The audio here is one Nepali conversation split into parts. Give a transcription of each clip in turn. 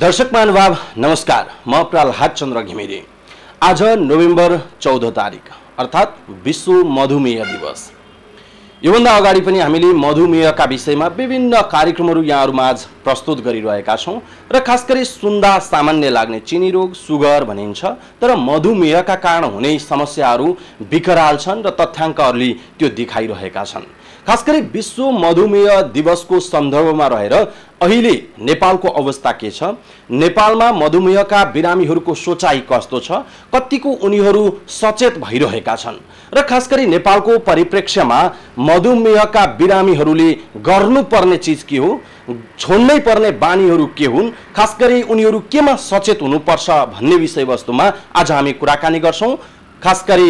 दर्शक महानुभाव नमस्कार, म प्रहलाद चन्द्र घिमिरे। आज नोभेम्बर 14 तारिक अर्थात् विश्व मधुमेह दिवस। योभन्दा अगाडि पनि हामीले मधुमेहका विषयमा विभिन्न कार्यक्रमहरू यहाँहरूमाझ प्रस्तुत गरिरहेका छौँ र खास गरी सुन्दा सामान्य लाग्ने चिनी रोग सुगर भनिन्छ, तर मधुमेहका कारण हुने समस्याहरू विकराल छन् र तथ्याङ्कहरूले त्यो देखाइरहेका छन्। खास गरी विश्व मधुमेह दिवसको सन्दर्भमा रहेर अहिले नेपालको अवस्था के छ, नेपालमा मधुमेहका बिरामीहरूको सोचाइ कस्तो छ, कतिको उनीहरू सचेत भइरहेका छन् र खास गरी नेपालको परिप्रेक्ष्यमा मधुमेहका बिरामीहरूले गर्नुपर्ने चिज के हो, छोड्नै पर्ने बानीहरू के हुन्, खास गरी उनीहरू केमा सचेत हुनुपर्छ भन्ने विषयवस्तुमा आज हामी कुराकानी गर्छौँ। खास गरी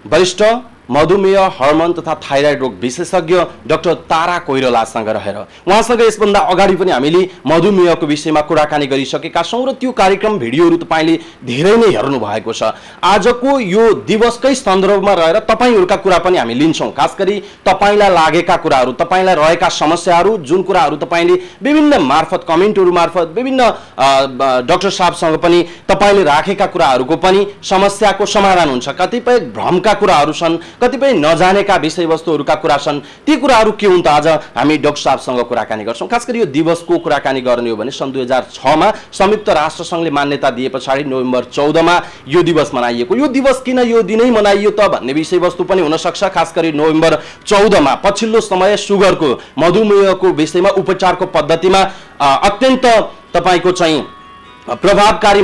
वरिष्ठ मधुमेह हर्मोन तथा थाइराइड रोग विशेषज्ञ डाक्टर तारा कोइरालासँग रहेर उहाँसँग यसभन्दा अगाडि पनि हामीले मधुमेहको विषयमा कुराकानी गरिसकेका छौँ र त्यो कार्यक्रम भिडियोहरू तपाईँले धेरै नै हेर्नु भएको छ। आजको यो दिवसकै सन्दर्भमा रहेर तपाईँहरूका कुरा पनि हामी लिन्छौँ। खास गरी तपाईँलाई लागेका कुराहरू, तपाईँलाई रहेका समस्याहरू, जुन कुराहरू तपाईँले विभिन्न मार्फत कमेन्टहरू मार्फत विभिन्न डाक्टर साहबसँग पनि तपाईँले राखेका कुराहरूको पनि समस्याको समाधान हुन्छ। कतिपय भ्रमका कुराहरू छन्, कतिपय नजानेका विषयवस्तुहरूका कुरा छन्, ती कुराहरू के हुन् त आज हामी डाक्टर साहबसँग कुराकानी गर्छौँ। खास गरी यो दिवसको कुराकानी गर्ने हो भने सन् 2006 मा संयुक्त राष्ट्र सङ्घले मान्यता दिए पछाडि नोभेम्बर 14 मा यो दिवस मनाइएको। यो दिवस किन यो दिनै मनाइयो त भन्ने विषयवस्तु पनि हुनसक्छ। खास गरी नोभेम्बर 14 मा पछिल्लो समय सुगरको मधुमेहको विषयमा उपचारको पद्धतिमा अत्यन्त तपाईको चाहिँ प्रभावकारी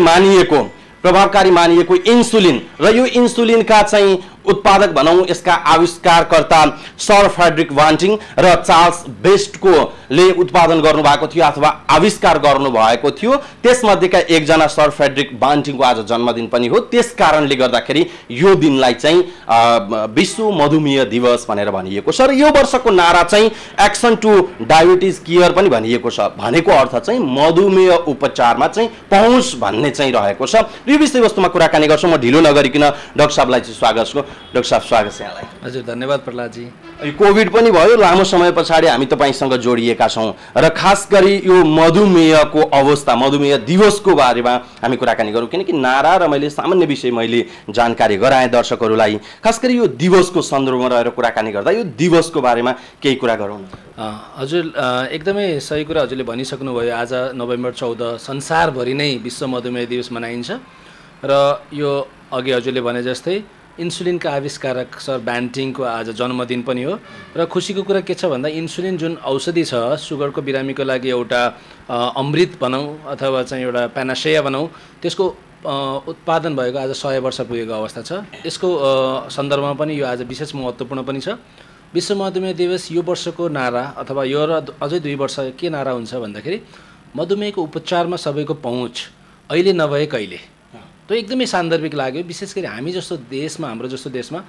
मानिएको इन्सुलिन र यो इन्सुलिनका चाहिँ उत्पादक भनौँ, यसका आविष्कारकर्ता सर फ्रेडरिक बान्टिङ र चार्ल्स बेस्टको ले उत्पादन गर्नुभएको थियो अथवा आविष्कार गर्नुभएको थियो। त्यसमध्येका एकजना सर फ्रेडरिक बान्टिङको आज जन्मदिन पनि हो। त्यस कारणले गर्दाखेरि यो दिनलाई चाहिँ विश्व मधुमेह दिवस भनेर भनिएको छ र यो वर्षको नारा चाहिँ एक्सन टु डायबिटिज केयर पनि भनिएको छ। भनेको अर्थ चाहिँ मधुमेह उपचारमा चाहिँ पहुँच भन्ने चाहिँ रहेको छ। यो विषयवस्तुमा कुराकानी गर्छौँ। म ढिलो नगरिकन डाक्टर साहबलाई चाहिँ स्वागत गर्छु। डाक्टर साहब स्वागत छ यहाँलाई। हजुर धन्यवाद प्रहलादजी। कोभिड पनि भयो, लामो समय पछाडि हामी तपाईँसँग जोडिएका छौँ र खास गरी यो मधुमेहको अवस्था, मधुमेह दिवसको बारेमा हामी कुराकानी गरौँ। किनकि नारा र मैले सामान्य विषय मैले जानकारी गराएँ दर्शकहरूलाई। खास गरी यो दिवसको सन्दर्भमा रहेर कुराकानी गर्दा यो दिवसको बारेमा केही कुरा गरौँ न। हजुर एकदमै सही कुरा हजुरले भनिसक्नुभयो। आज नोभेम्बर 14 संसारभरि नै विश्व मधुमेह दिवस मनाइन्छ र यो अघि हजुरले भने जस्तै इन्सुलिनका आविष्कारक सर ब्यान्टिङको आज जन्मदिन पनि हो। र खुसीको कुरा के छ भन्दा इन्सुलिन जुन औषधि छ सुगरको बिरामीको लागि एउटा अमृत भनौँ अथवा चाहिँ एउटा प्यानासेया भनौँ, त्यसको उत्पादन भएको आज 100 वर्ष पुगेको अवस्था छ। यसको सन्दर्भमा पनि यो आज विशेष महत्त्वपूर्ण पनि छ। विश्व मधुमेह दिवस यो वर्षको नारा अथवा यो र अझै 2 वर्ष के नारा हुन्छ भन्दाखेरि मधुमेहको उपचारमा सबैको पहुँच अहिले नभए कहिले। त्यो एकदमै सान्दर्भिक लाग्यो। विशेष गरी हामी जस्तो देशमा, हाम्रो जस्तो देशमा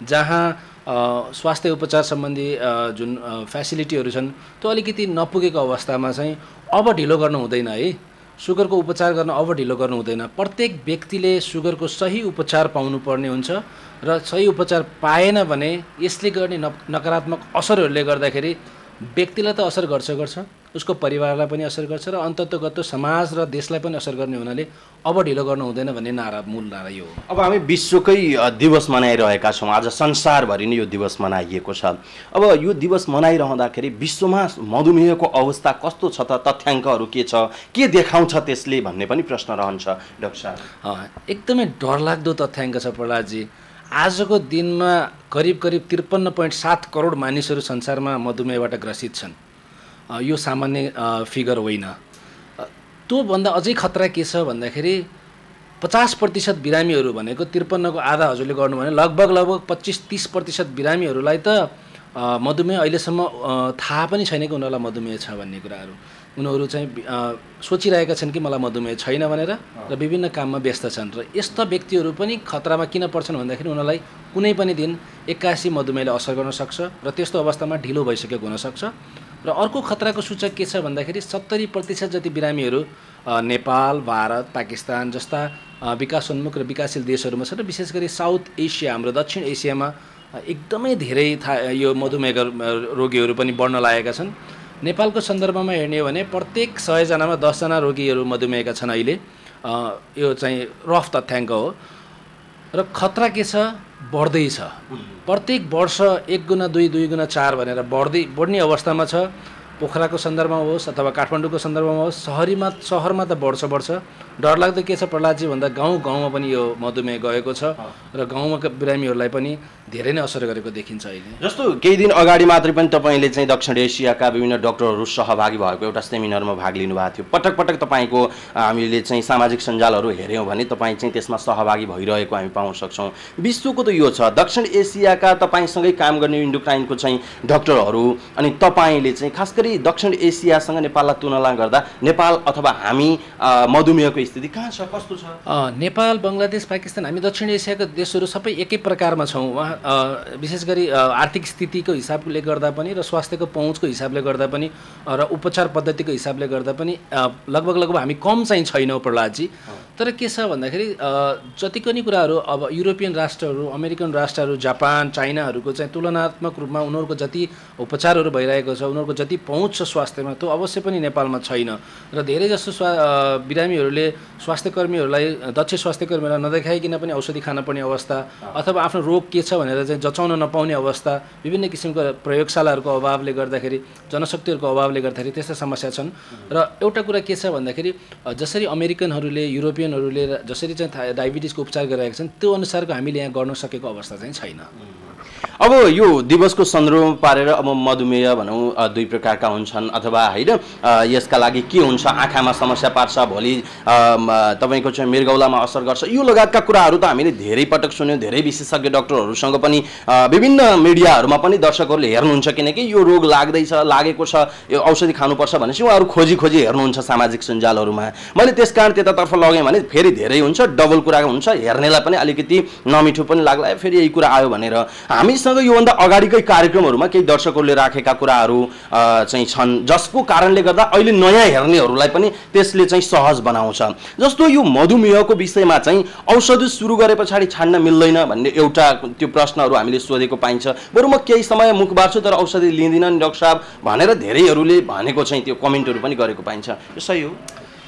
जहाँ स्वास्थ्य उपचार सम्बन्धी जुन फेसिलिटीहरू छन् त्यो अलिकति नपुगेको अवस्थामा चाहिँ अब ढिलो गर्नु हुँदैन है। सुगरको उपचार गर्न अब ढिलो गर्नु हुँदैन। प्रत्येक व्यक्तिले सुगरको सही उपचार पाउनुपर्ने हुन्छ र सही उपचार पाएन भने यसले गर्ने नकारात्मक असरहरूले गर्दाखेरि व्यक्तिलाई त असर गर्छ, उसको परिवारलाई पनि असर गर्छ र अन्ततोगत समाज र देशलाई पनि असर गर्ने हुनाले अब ढिलो गर्नु हुँदैन भन्ने नारा, मूल नारा यो हो। अब हामी विश्वकै दिवस मनाइरहेका छौँ। आज संसारभरि नै यो दिवस मनाइएको छ। अब यो दिवस मनाइरहँदाखेरि विश्वमा मधुमेहको अवस्था कस्तो छ त, तथ्याङ्कहरू के छ, के देखाउँछ त्यसले भन्ने पनि प्रश्न रहन्छ डाक्टर साहब। एकदमै डरलाग्दो तथ्याङ्क छ प्रहलादजी। आजको दिनमा करिब 53.7 करोड मानिसहरू संसारमा मधुमेहबाट ग्रसित छन्। यो सामान्य फिगर होइन। त्योभन्दा अझै खतरा के छ भन्दाखेरि 50% बिरामीहरू भनेको 53 को आधा हजुरले गर्नु भने लगभग 25-30% बिरामीहरूलाई त मधुमेह अहिलेसम्म थाहा पनि छैन कि उनीहरूलाई मधुमेह छ भन्ने कुराहरू। उनीहरू चाहिँ सोचिरहेका छन् कि मलाई मधुमेह छैन भनेर र विभिन्न काममा व्यस्त छन्। र यस्ता व्यक्तिहरू पनि खतरामा किन पर्छन् भन्दाखेरि उनीहरूलाई कुनै पनि दिन 81 मधुमेहले असर गर्न सक्छ र त्यस्तो अवस्थामा ढिलो भइसकेको हुनसक्छ। र अर्को खतराको सूचक के छ भन्दाखेरि 70% जति बिरामीहरू नेपाल, भारत, पाकिस्तान जस्ता विकासोन्मुख र विकासशील देशहरूमा छ र विशेष गरी साउथ एसिया, हाम्रो दक्षिण एसियामा एकदमै धेरै यो मधुमेह रोगीहरू पनि बढ्न लागेका छन्। नेपालको सन्दर्भमा हेर्ने हो भने प्रत्येक 100 जनामा 10 जना रोगीहरू मधुमेहका छन् अहिले। यो चाहिँ रफ तथ्याङ्क हो र खतरा के छ बढ्दैछ। प्रत्येक वर्ष 1 गुना 2 गुना 4 भनेर बढ्ने अवस्थामा छ। पोखराको सन्दर्भमा होस् अथवा काठमाडौँको सन्दर्भमा होस्, सहरमा त बढ्छ। डरलाग्दो के छ प्रहलादजी भन्दा गाउँमा पनि यो मधुमेह गएको छ र गाउँमा बिरामीहरूलाई पनि धेरै नै असर गरेको देखिन्छ अहिले। जस्तो केही दिन अगाडि मात्रै पनि तपाईँले चाहिँ दक्षिण एसियाका विभिन्न डक्टरहरू सहभागी भएको एउटा सेमिनारमा भाग लिनुभएको थियो। पटक पटक तपाईँको हामीले चाहिँ सामाजिक सञ्जालहरू हेऱ्यौँ भने तपाईँ चाहिँ त्यसमा सहभागी भइरहेको हामी पाउन सक्छौँ। विश्वको त यो छ, दक्षिण एसियाका तपाईँसँगै काम गर्ने इन्डोक्राइनको चाहिँ डक्टरहरू अनि तपाईँले चाहिँ खास गरी दक्षिण एसियासँग नेपाललाई तुलना गर्दा नेपाल अथवा हामी मधुमेहको स्थिति कहाँ छ, कस्तो छ? नेपाल, बङ्गलादेश, पाकिस्तान, हामी दक्षिण एसियाका देशहरू सबै एकै प्रकारमा छौँ। विशेष गरी आर्थिक स्थितिको हिसाबले गर्दा पनि र स्वास्थ्यको पहुँचको हिसाबले गर्दा पनि र उपचार पद्धतिको हिसाबले गर्दा पनि लगभग हामी कम चाहिँ छैनौँ प्रहलादजी। तर के छ भन्दाखेरि जति पनि कुराहरू अब युरोपियन राष्ट्रहरू, अमेरिकन राष्ट्रहरू, जापान, चाइनाहरूको चाहिँ तुलनात्मक रूपमा उनीहरूको जति उपचारहरू भइरहेको छ, उनीहरूको जति पहुँच छ स्वास्थ्यमा, त्यो अवश्य पनि नेपालमा छैन। र धेरै जसो बिरामीहरूले स्वास्थ्यकर्मीहरूलाई, दक्ष स्वास्थ्यकर्मीहरूलाई नदेखाइकन पनि औषधि खान पर्ने अवस्था अथवा आफ्नो रोग के छ भनेर चाहिँ जचाउन नपाउने अवस्था, विभिन्न किसिमको प्रयोगशालाहरूको अभावले गर्दाखेरि, जनशक्तिहरूको अभावले गर्दाखेरि त्यस्ता समस्या छन्। र एउटा कुरा के छ भन्दाखेरि जसरी अमेरिकनहरूले, युरोपियनहरूले जसरी चाहिँ डायबिटिजको उपचार गरिरहेका छन् त्यो अनुसारको हामीले यहाँ गर्न सकेको अवस्था चाहिँ छैन। अब यो दिवसको सन्दर्भमा पारेर अब मधुमेह भनौँ दुई प्रकारका हुन्छन् अथवा होइन, यसका लागि के हुन्छ, आँखामा समस्या पार्छ, भोलि तपाईँको चाहिँ मृगौलामा असर गर्छ, यो लगायतका कुराहरू त हामीले धेरै पटक सुन्यौँ। धेरै विशेषज्ञ डक्टरहरूसँग पनि विभिन्न मिडियाहरूमा पनि दर्शकहरूले हेर्नुहुन्छ, किनकि यो रोग लागेको छ, यो औषधि खानुपर्छ भनेपछि उहाँहरू खोजी हेर्नुहुन्छ सामाजिक सञ्जालहरूमा। मैले त्यसकारण त्यतातर्फ लगेँ भने फेरि धेरै हुन्छ, डबल कुरा हुन्छ, हेर्नेलाई पनि अलिकति नमिठो पनि लाग्ला, फेरि यही कुरा आयो भनेर। हामीसँग योभन्दा अगाडिकै कार्यक्रमहरूमा केही दर्शकहरूले राखेका कुराहरू चाहिँ छन्, जसको कारणले गर्दा अहिले नयाँ हेर्नेहरूलाई पनि त्यसले चाहिँ सहज बनाउँछ। जस्तो यो मधुमेहको विषयमा चाहिँ औषधि सुरु गरे पछाडि छाड्न मिल्दैन भन्ने एउटा त्यो प्रश्नहरू हामीले सोधेको पाइन्छ। बरु म केही समय मुख बार्छु तर औषधि लिँदिनँ नि डाक्टर साहब भनेर धेरैहरूले भनेको चाहिँ त्यो कमेन्टहरू पनि गरेको पाइन्छ, यो सही हो?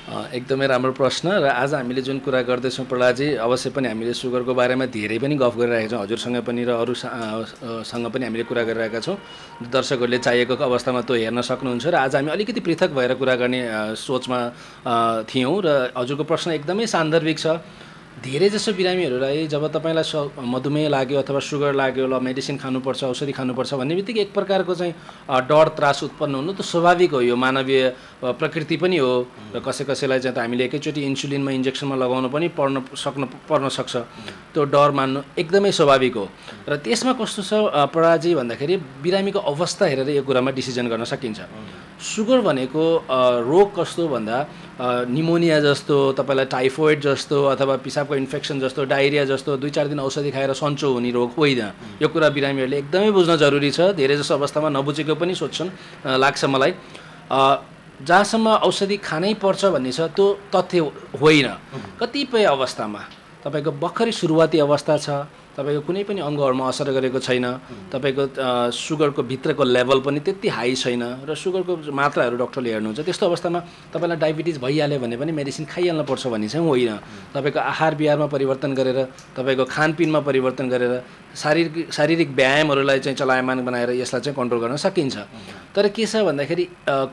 एकदमै राम्रो प्रश्न। र आज हामीले जुन कुरा गर्दैछौँ प्रहलादजी, अवश्य पनि हामीले सुगरको बारेमा धेरै पनि गफ गरिरहेका छौँ, हजुरसँग पनि र अरूसँग पनि हामीले कुरा गरिरहेका छौँ। दर्शकहरूले चाहिएको अवस्थामा त्यो हेर्न सक्नुहुन्छ। र आज हामी अलिकति पृथक भएर कुरा गर्ने सोचमा थियौँ र हजुरको प्रश्न एकदमै सान्दर्भिक छ। धेरै जसो बिरामीहरूलाई जब तपाईँलाई मधुमेह लाग्यो अथवा सुगर लाग्यो, ल मेडिसिन खानुपर्छ, औषधि खानुपर्छ भन्ने बित्तिकै एक प्रकारको चाहिँ डर त्रास उत्पन्न हुनु त स्वाभाविक हो, यो मानवीय प्रकृति पनि हो। र कसैलाई चाहिँ हामीले एकैचोटि इन्सुलिनमा इन्जेक्सनमा लगाउनु पनि पर्न सक्छ, त्यो डर मान्नु एकदमै स्वाभाविक हो। र त्यसमा कस्तो छ प्रहलादजी भन्दाखेरि बिरामीको अवस्था हेरेर यो कुरामा डिसिजन गर्न सकिन्छ। सुगर भनेको रोग कस्तो भन्दा निमोनिया जस्तो, तपाईँलाई टाइफोइड जस्तो अथवा पिसाबको इन्फेक्सन जस्तो, डायरिया जस्तो 2-4 दिन औषधि खाएर सन्चो हुने रोग होइन। यो कुरा बिरामीहरूले एकदमै बुझ्न जरुरी छ। धेरै जसो अवस्थामा नबुझेको पनि सोध्छन्, लाग्छ मलाई। जहाँसम्म औषधि खानै पर्छ भन्ने छ त्यो तथ्य होइन। कतिपय अवस्थामा तपाईँको भर्खरै सुरुवाती अवस्था छ, तपाईँको कुनै पनि अङ्गहरूमा असर गरेको छैन, तपाईँको सुगरको भित्रको लेभल पनि त्यति हाई छैन र सुगरको मात्राहरू डक्टरले हेर्नुहुन्छ, त्यस्तो अवस्थामा तपाईँलाई डायबिटिज भइहाल्यो भने पनि मेडिसिन खाइहाल्नु पर्छ भन्ने चाहिँ होइन। तपाईँको आहार विहारमा परिवर्तन गरेर, तपाईँको खानपिनमा परिवर्तन गरेर, शारीरिक व्यायामहरूलाई चाहिँ चलायमान बनाएर यसलाई चाहिँ कन्ट्रोल गर्न सकिन्छ। तर के छ भन्दाखेरि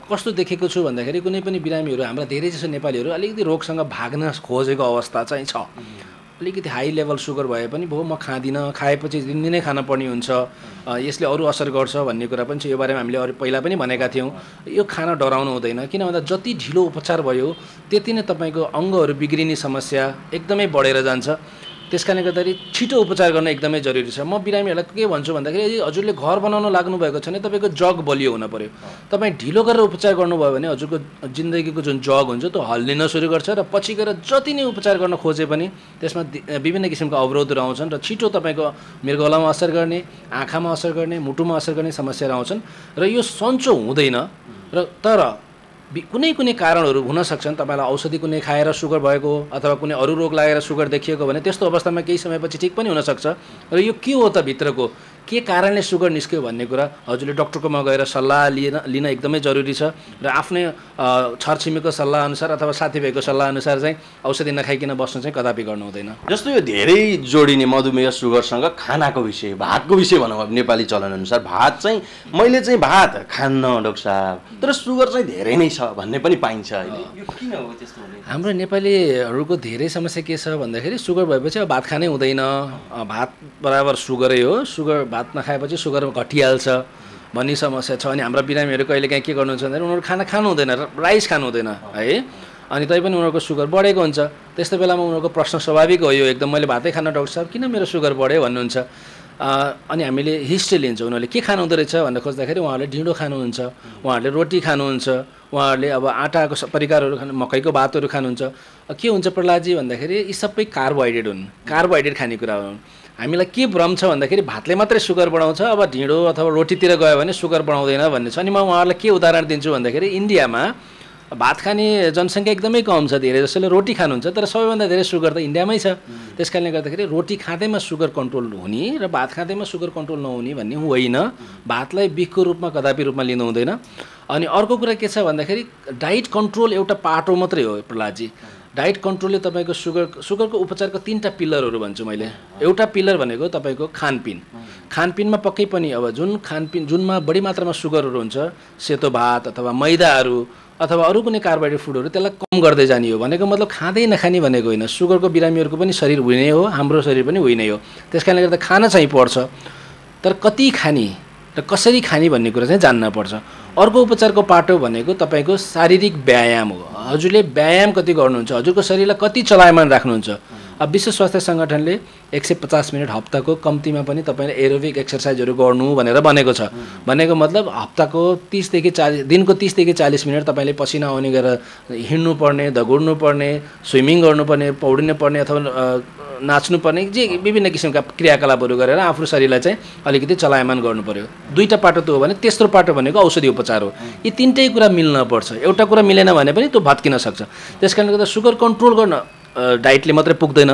कस्तो देखेको छु भन्दाखेरि कुनै पनि बिरामीहरू, हाम्रा धेरै जसो नेपालीहरू अलिकति रोगसँग भाग्न खोजेको अवस्था चाहिँ छ। अलिकति हाई लेभल सुगर भए पनि भयो म खाँदिनँ, खाएपछि दिनदिनै खान पर्ने हुन्छ, यसले अरू असर गर्छ भन्ने कुरा पनि छ। यो बारेमा हामीले पहिला पनि भनेका थियौँ। यो खान डराउनु हुँदैन, किन भन्दा जति ढिलो उपचार भयो त्यति नै तपाईँको अङ्गहरू बिग्रिने समस्या एकदमै बढेर जान्छ। त्यसकारणले गर्दाखेरि छिटो उपचार गर्न एकदमै जरुरी छ। म बिरामीहरूलाई के भन्छु भन्दाखेरि यदि हजुरले घर बनाउन लाग्नु भएको छ भने तपाईँको जग बलियो हुन पर्यो। तपाईँ ढिलो गरेर उपचार गर्नुभयो भने हजुरको जिन्दगीको जुन जग हुन्छ त्यो हल्लिन सुरु गर्छ र पछि गएर जति नै उपचार गर्न खोजे पनि त्यसमा विभिन्न किसिमका अवरोधहरू आउँछन् र छिटो तपाईँको मृगौलामा असर गर्ने, आँखामा असर गर्ने, मुटुमा असर गर्ने समस्याहरू आउँछन् र यो सन्चो हुँदैन। र तर कुनै कारणहरू हुन सक्छन्, तपाईँलाई औषधि कुनै खाएर सुगर भएको अथवा कुनै अरू रोग लागेर सुगर देखिएको भने त्यस्तो अवस्थामा केही समयपछि ठिक पनि हुनसक्छ। र यो के हो त भित्रको के कारणले सुगर निस्क्यो भन्ने कुरा हजुरले डक्टरकोमा गएर सल्लाह लिन एकदमै जरुरी छ र आफ्नै छरछिमेकको सल्लाह अनुसार अथवा साथीभाइको सल्लाह अनुसार चाहिँ औषधि नखाइकन बस्नु चाहिँ कदापि गर्नु हुँदैन। जस्तो यो धेरै जोडिने मधुमेह सुगरसँग खानाको विषय, भातको विषय भनौँ अब नेपाली चलनअनुसार भात चाहिँ मैले चाहिँ भात खान्न डाक्टर साहब, तर सुगर चाहिँ धेरै नै छ भन्ने पनि पाइन्छ अहिले, यो किन हो त्यस्तो हुने? हाम्रो नेपालीहरूको धेरै समस्या के छ भन्दाखेरि सुगर भएपछि अब भात खानै हुँदैन, भात बराबर सुगरै हो, सुगर भात नखाएपछि सुगर घटिहाल्छ भन्ने समस्या छ। अनि हाम्रा बिरामीहरू कहिलेकाहीँ के गर्नुहुन्छ भन्दाखेरि उनीहरू खाना खानु हुँदैन, राइस खानु हुँदैन है, अनि तैपनि उनीहरूको सुगर बढेको हुन्छ। त्यस्तो बेलामा उनीहरूको प्रश्न स्वाभाविक हो यो एकदम, मैले भातै खान डाक्टर साहब किन मेरो सुगर बढ्यो भन्नुहुन्छ। अनि हामीले हिस्ट्री लिन्छौँ उनीहरूले के खानु हुँदो रहेछ भनेर खोज्दाखेरि उहाँहरूले ढिँडो खानुहुन्छ, उहाँहरूले रोटी खानुहुन्छ, उहाँहरूले अब आटाको परिकारहरू खानु, मकैको भातहरू खानुहुन्छ। के हुन्छ प्रहलादजी भन्दाखेरि यी सबै कार्बोहाइड्रेट हुन्, कार्बोहाइड्रेट खानेकुरा हुन्। हामीलाई के भ्रम छ भन्दाखेरि भातले मात्रै सुगर बढाउँछ, अब ढिँडो अथवा रोटीतिर गयो भने सुगर बढाउँदैन भन्ने छ। अनि म उहाँहरूलाई के उदाहरण दिन्छु भन्दाखेरि इन्डियामा भात खाने जनसङ्ख्या एकदमै कम छ, धेरै जसोले रोटी खानुहुन्छ, तर सबैभन्दा धेरै सुगर त इन्डियामै छ। त्यस कारणले गर्दाखेरि रोटी खाँदैमा सुगर कन्ट्रोल हुने र भात खाँदैमा सुगर कन्ट्रोल नहुने भन्ने होइन, भातलाई बिखको रूपमा कदापि रूपमा लिनु हुँदैन। अनि अर्को कुरा के छ भन्दाखेरि डाइट कन्ट्रोल एउटा पाटो मात्रै हो प्रहलादजी। डाइट कन्ट्रोलले तपाईँको सुगरको उपचारको 3टा पिलरहरू भन्छु मैले। एउटा पिलर भनेको तपाईँको खानपिन, खानपिनमा पक्कै पनि अब जुनमा बढी मात्रामा सुगरहरू हुन्छ, सेतो भात अथवा मैदाहरू अथवा अरू कुनै कार्बोहाइड्रेट फुडहरू, त्यसलाई कम गर्दै जाने हो। भनेको मतलब खाँदै नखाने भनेको होइन, सुगरको बिरामीहरूको पनि शरीर हुने हो, हाम्रो शरीर पनि हुने हो। त्यस कारणले गर्दा खान चाहिँ पर्छ, तर कति खाने र कसरी खाने भन्ने कुरा चाहिँ जान्न पर्छ। अर्को उपचारको पाटो भनेको तपाईँको शारीरिक व्यायाम हो। हजुरले व्यायाम कति गर्नुहुन्छ, हजुरको शरीरलाई कति चलायमान राख्नुहुन्छ। अब विश्व स्वास्थ्य सङ्गठनले 150 मिनट हप्ताको कम्तीमा पनि तपाईँले एरोबिक एक्सर्साइजहरू गर्नु भनेर भनेको छ। भनेको मतलब हप्ताको 30 देखि 40 दिनको 30 देखि 40 मिनट तपाईँले पसिना आउने गरेर हिँड्नुपर्ने, दगुर्नु पर्ने, स्विमिङ गर्नुपर्ने, पौडिनु पर्ने अथवा नाच्नु पर्ने, जे विभिन्न किसिमका क्रियाकलापहरू गरेर आफ्नो शरीरलाई चाहिँ अलिकति चलायमान गर्नु पर्यो। 2टा पाटो त हो भने तेस्रो पाटो भनेको औषधि उपचार हो। यी 3टै कुरा मिल्न पर्छ, एउटा कुरा मिलेन भने पनि त्यो भत्किन सक्छ। त्यस कारणले गर्दा सुगर कन्ट्रोल गर्न डाइटले मात्रै पुग्दैन,